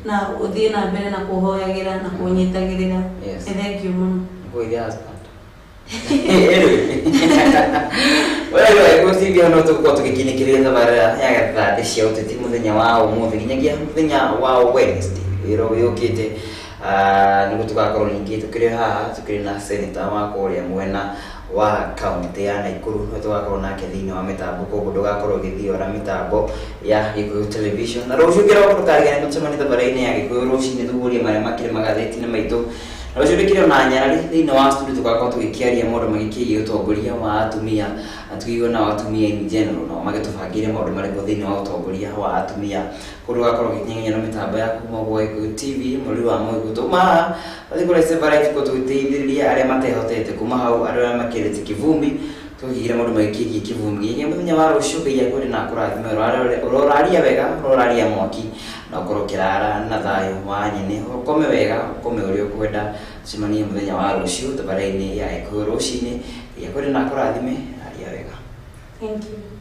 na ũthiĩ na mbere na kũhoyagĩra na kũnyitagĩrĩra. Nĩ thengiũ mũno. Ngũgeithia husband. Anyway, wewe gũcibia no tũgũkorwo tũgĩkinyĩkĩrĩria tabarĩra ya gathandĩ cia ũteti mũthenya wa ũmũthĩ nginyagia mũthenya wa Wednesday wĩra ũyũkĩte. Nĩguo tũgakorwo ningĩ tũkĩrĩ haha, tũkĩrĩ na senator wa kũrĩa mwena wa kaunti ya Nakuru, nĩwe tũgakorwo nake thĩinĩ wa mĩtambo, koguo ndũgakorwo ũgĩthiora mĩtambo ya Gĩkũyũ Television. Na rũciũ kĩroko ndũkarigane tũcemanie tabarĩra-inĩ ya Gĩkũyũ rũcinĩ, tũguũrie marĩa makĩrĩ magathĩti-inĩ maitũ. Na rũciũ ndĩkĩrĩ ona nyarari thĩinĩ wa studio, tũgakorwo tũgĩkĩaria maũndũ magĩkĩgiĩ ũtongoria wa atumia, na tũkĩigua nao atumia in general nao magĩtũbangĩire maũndũ marĩkũ thĩinĩ wa ũtongoria wa atumia. Kũndũ ũgakorwo ũgĩkinyĩria na mĩtambo yaku kuma gwa Gĩkũyũ TV mũrũri wa Mũgĩkũyũ. Tuma haha tũthiĩ kũrĩa Seva Life, kũu tũgĩteithĩrĩria arĩa matehotete, kuma hau arĩa makĩrĩte kĩvumbi, tũkĩgira maũndũ magĩkĩgiĩ kĩvumbi nginyagia mũthenya wa rũciũ. Ngai akwende na akũrathime. Ũroraria wega, ũroraria mwaki, na ũkorwo ũkĩrara na thayũ wa nyene, ũkome wega, ũkome ũrĩa ũkwenda. Tũcemanie mũthenya wa rũciũ tabarĩra-inĩ ya Gĩkũyũ rũcinĩ. Ngai akwende na akũrathime. Raria wega. Thank you.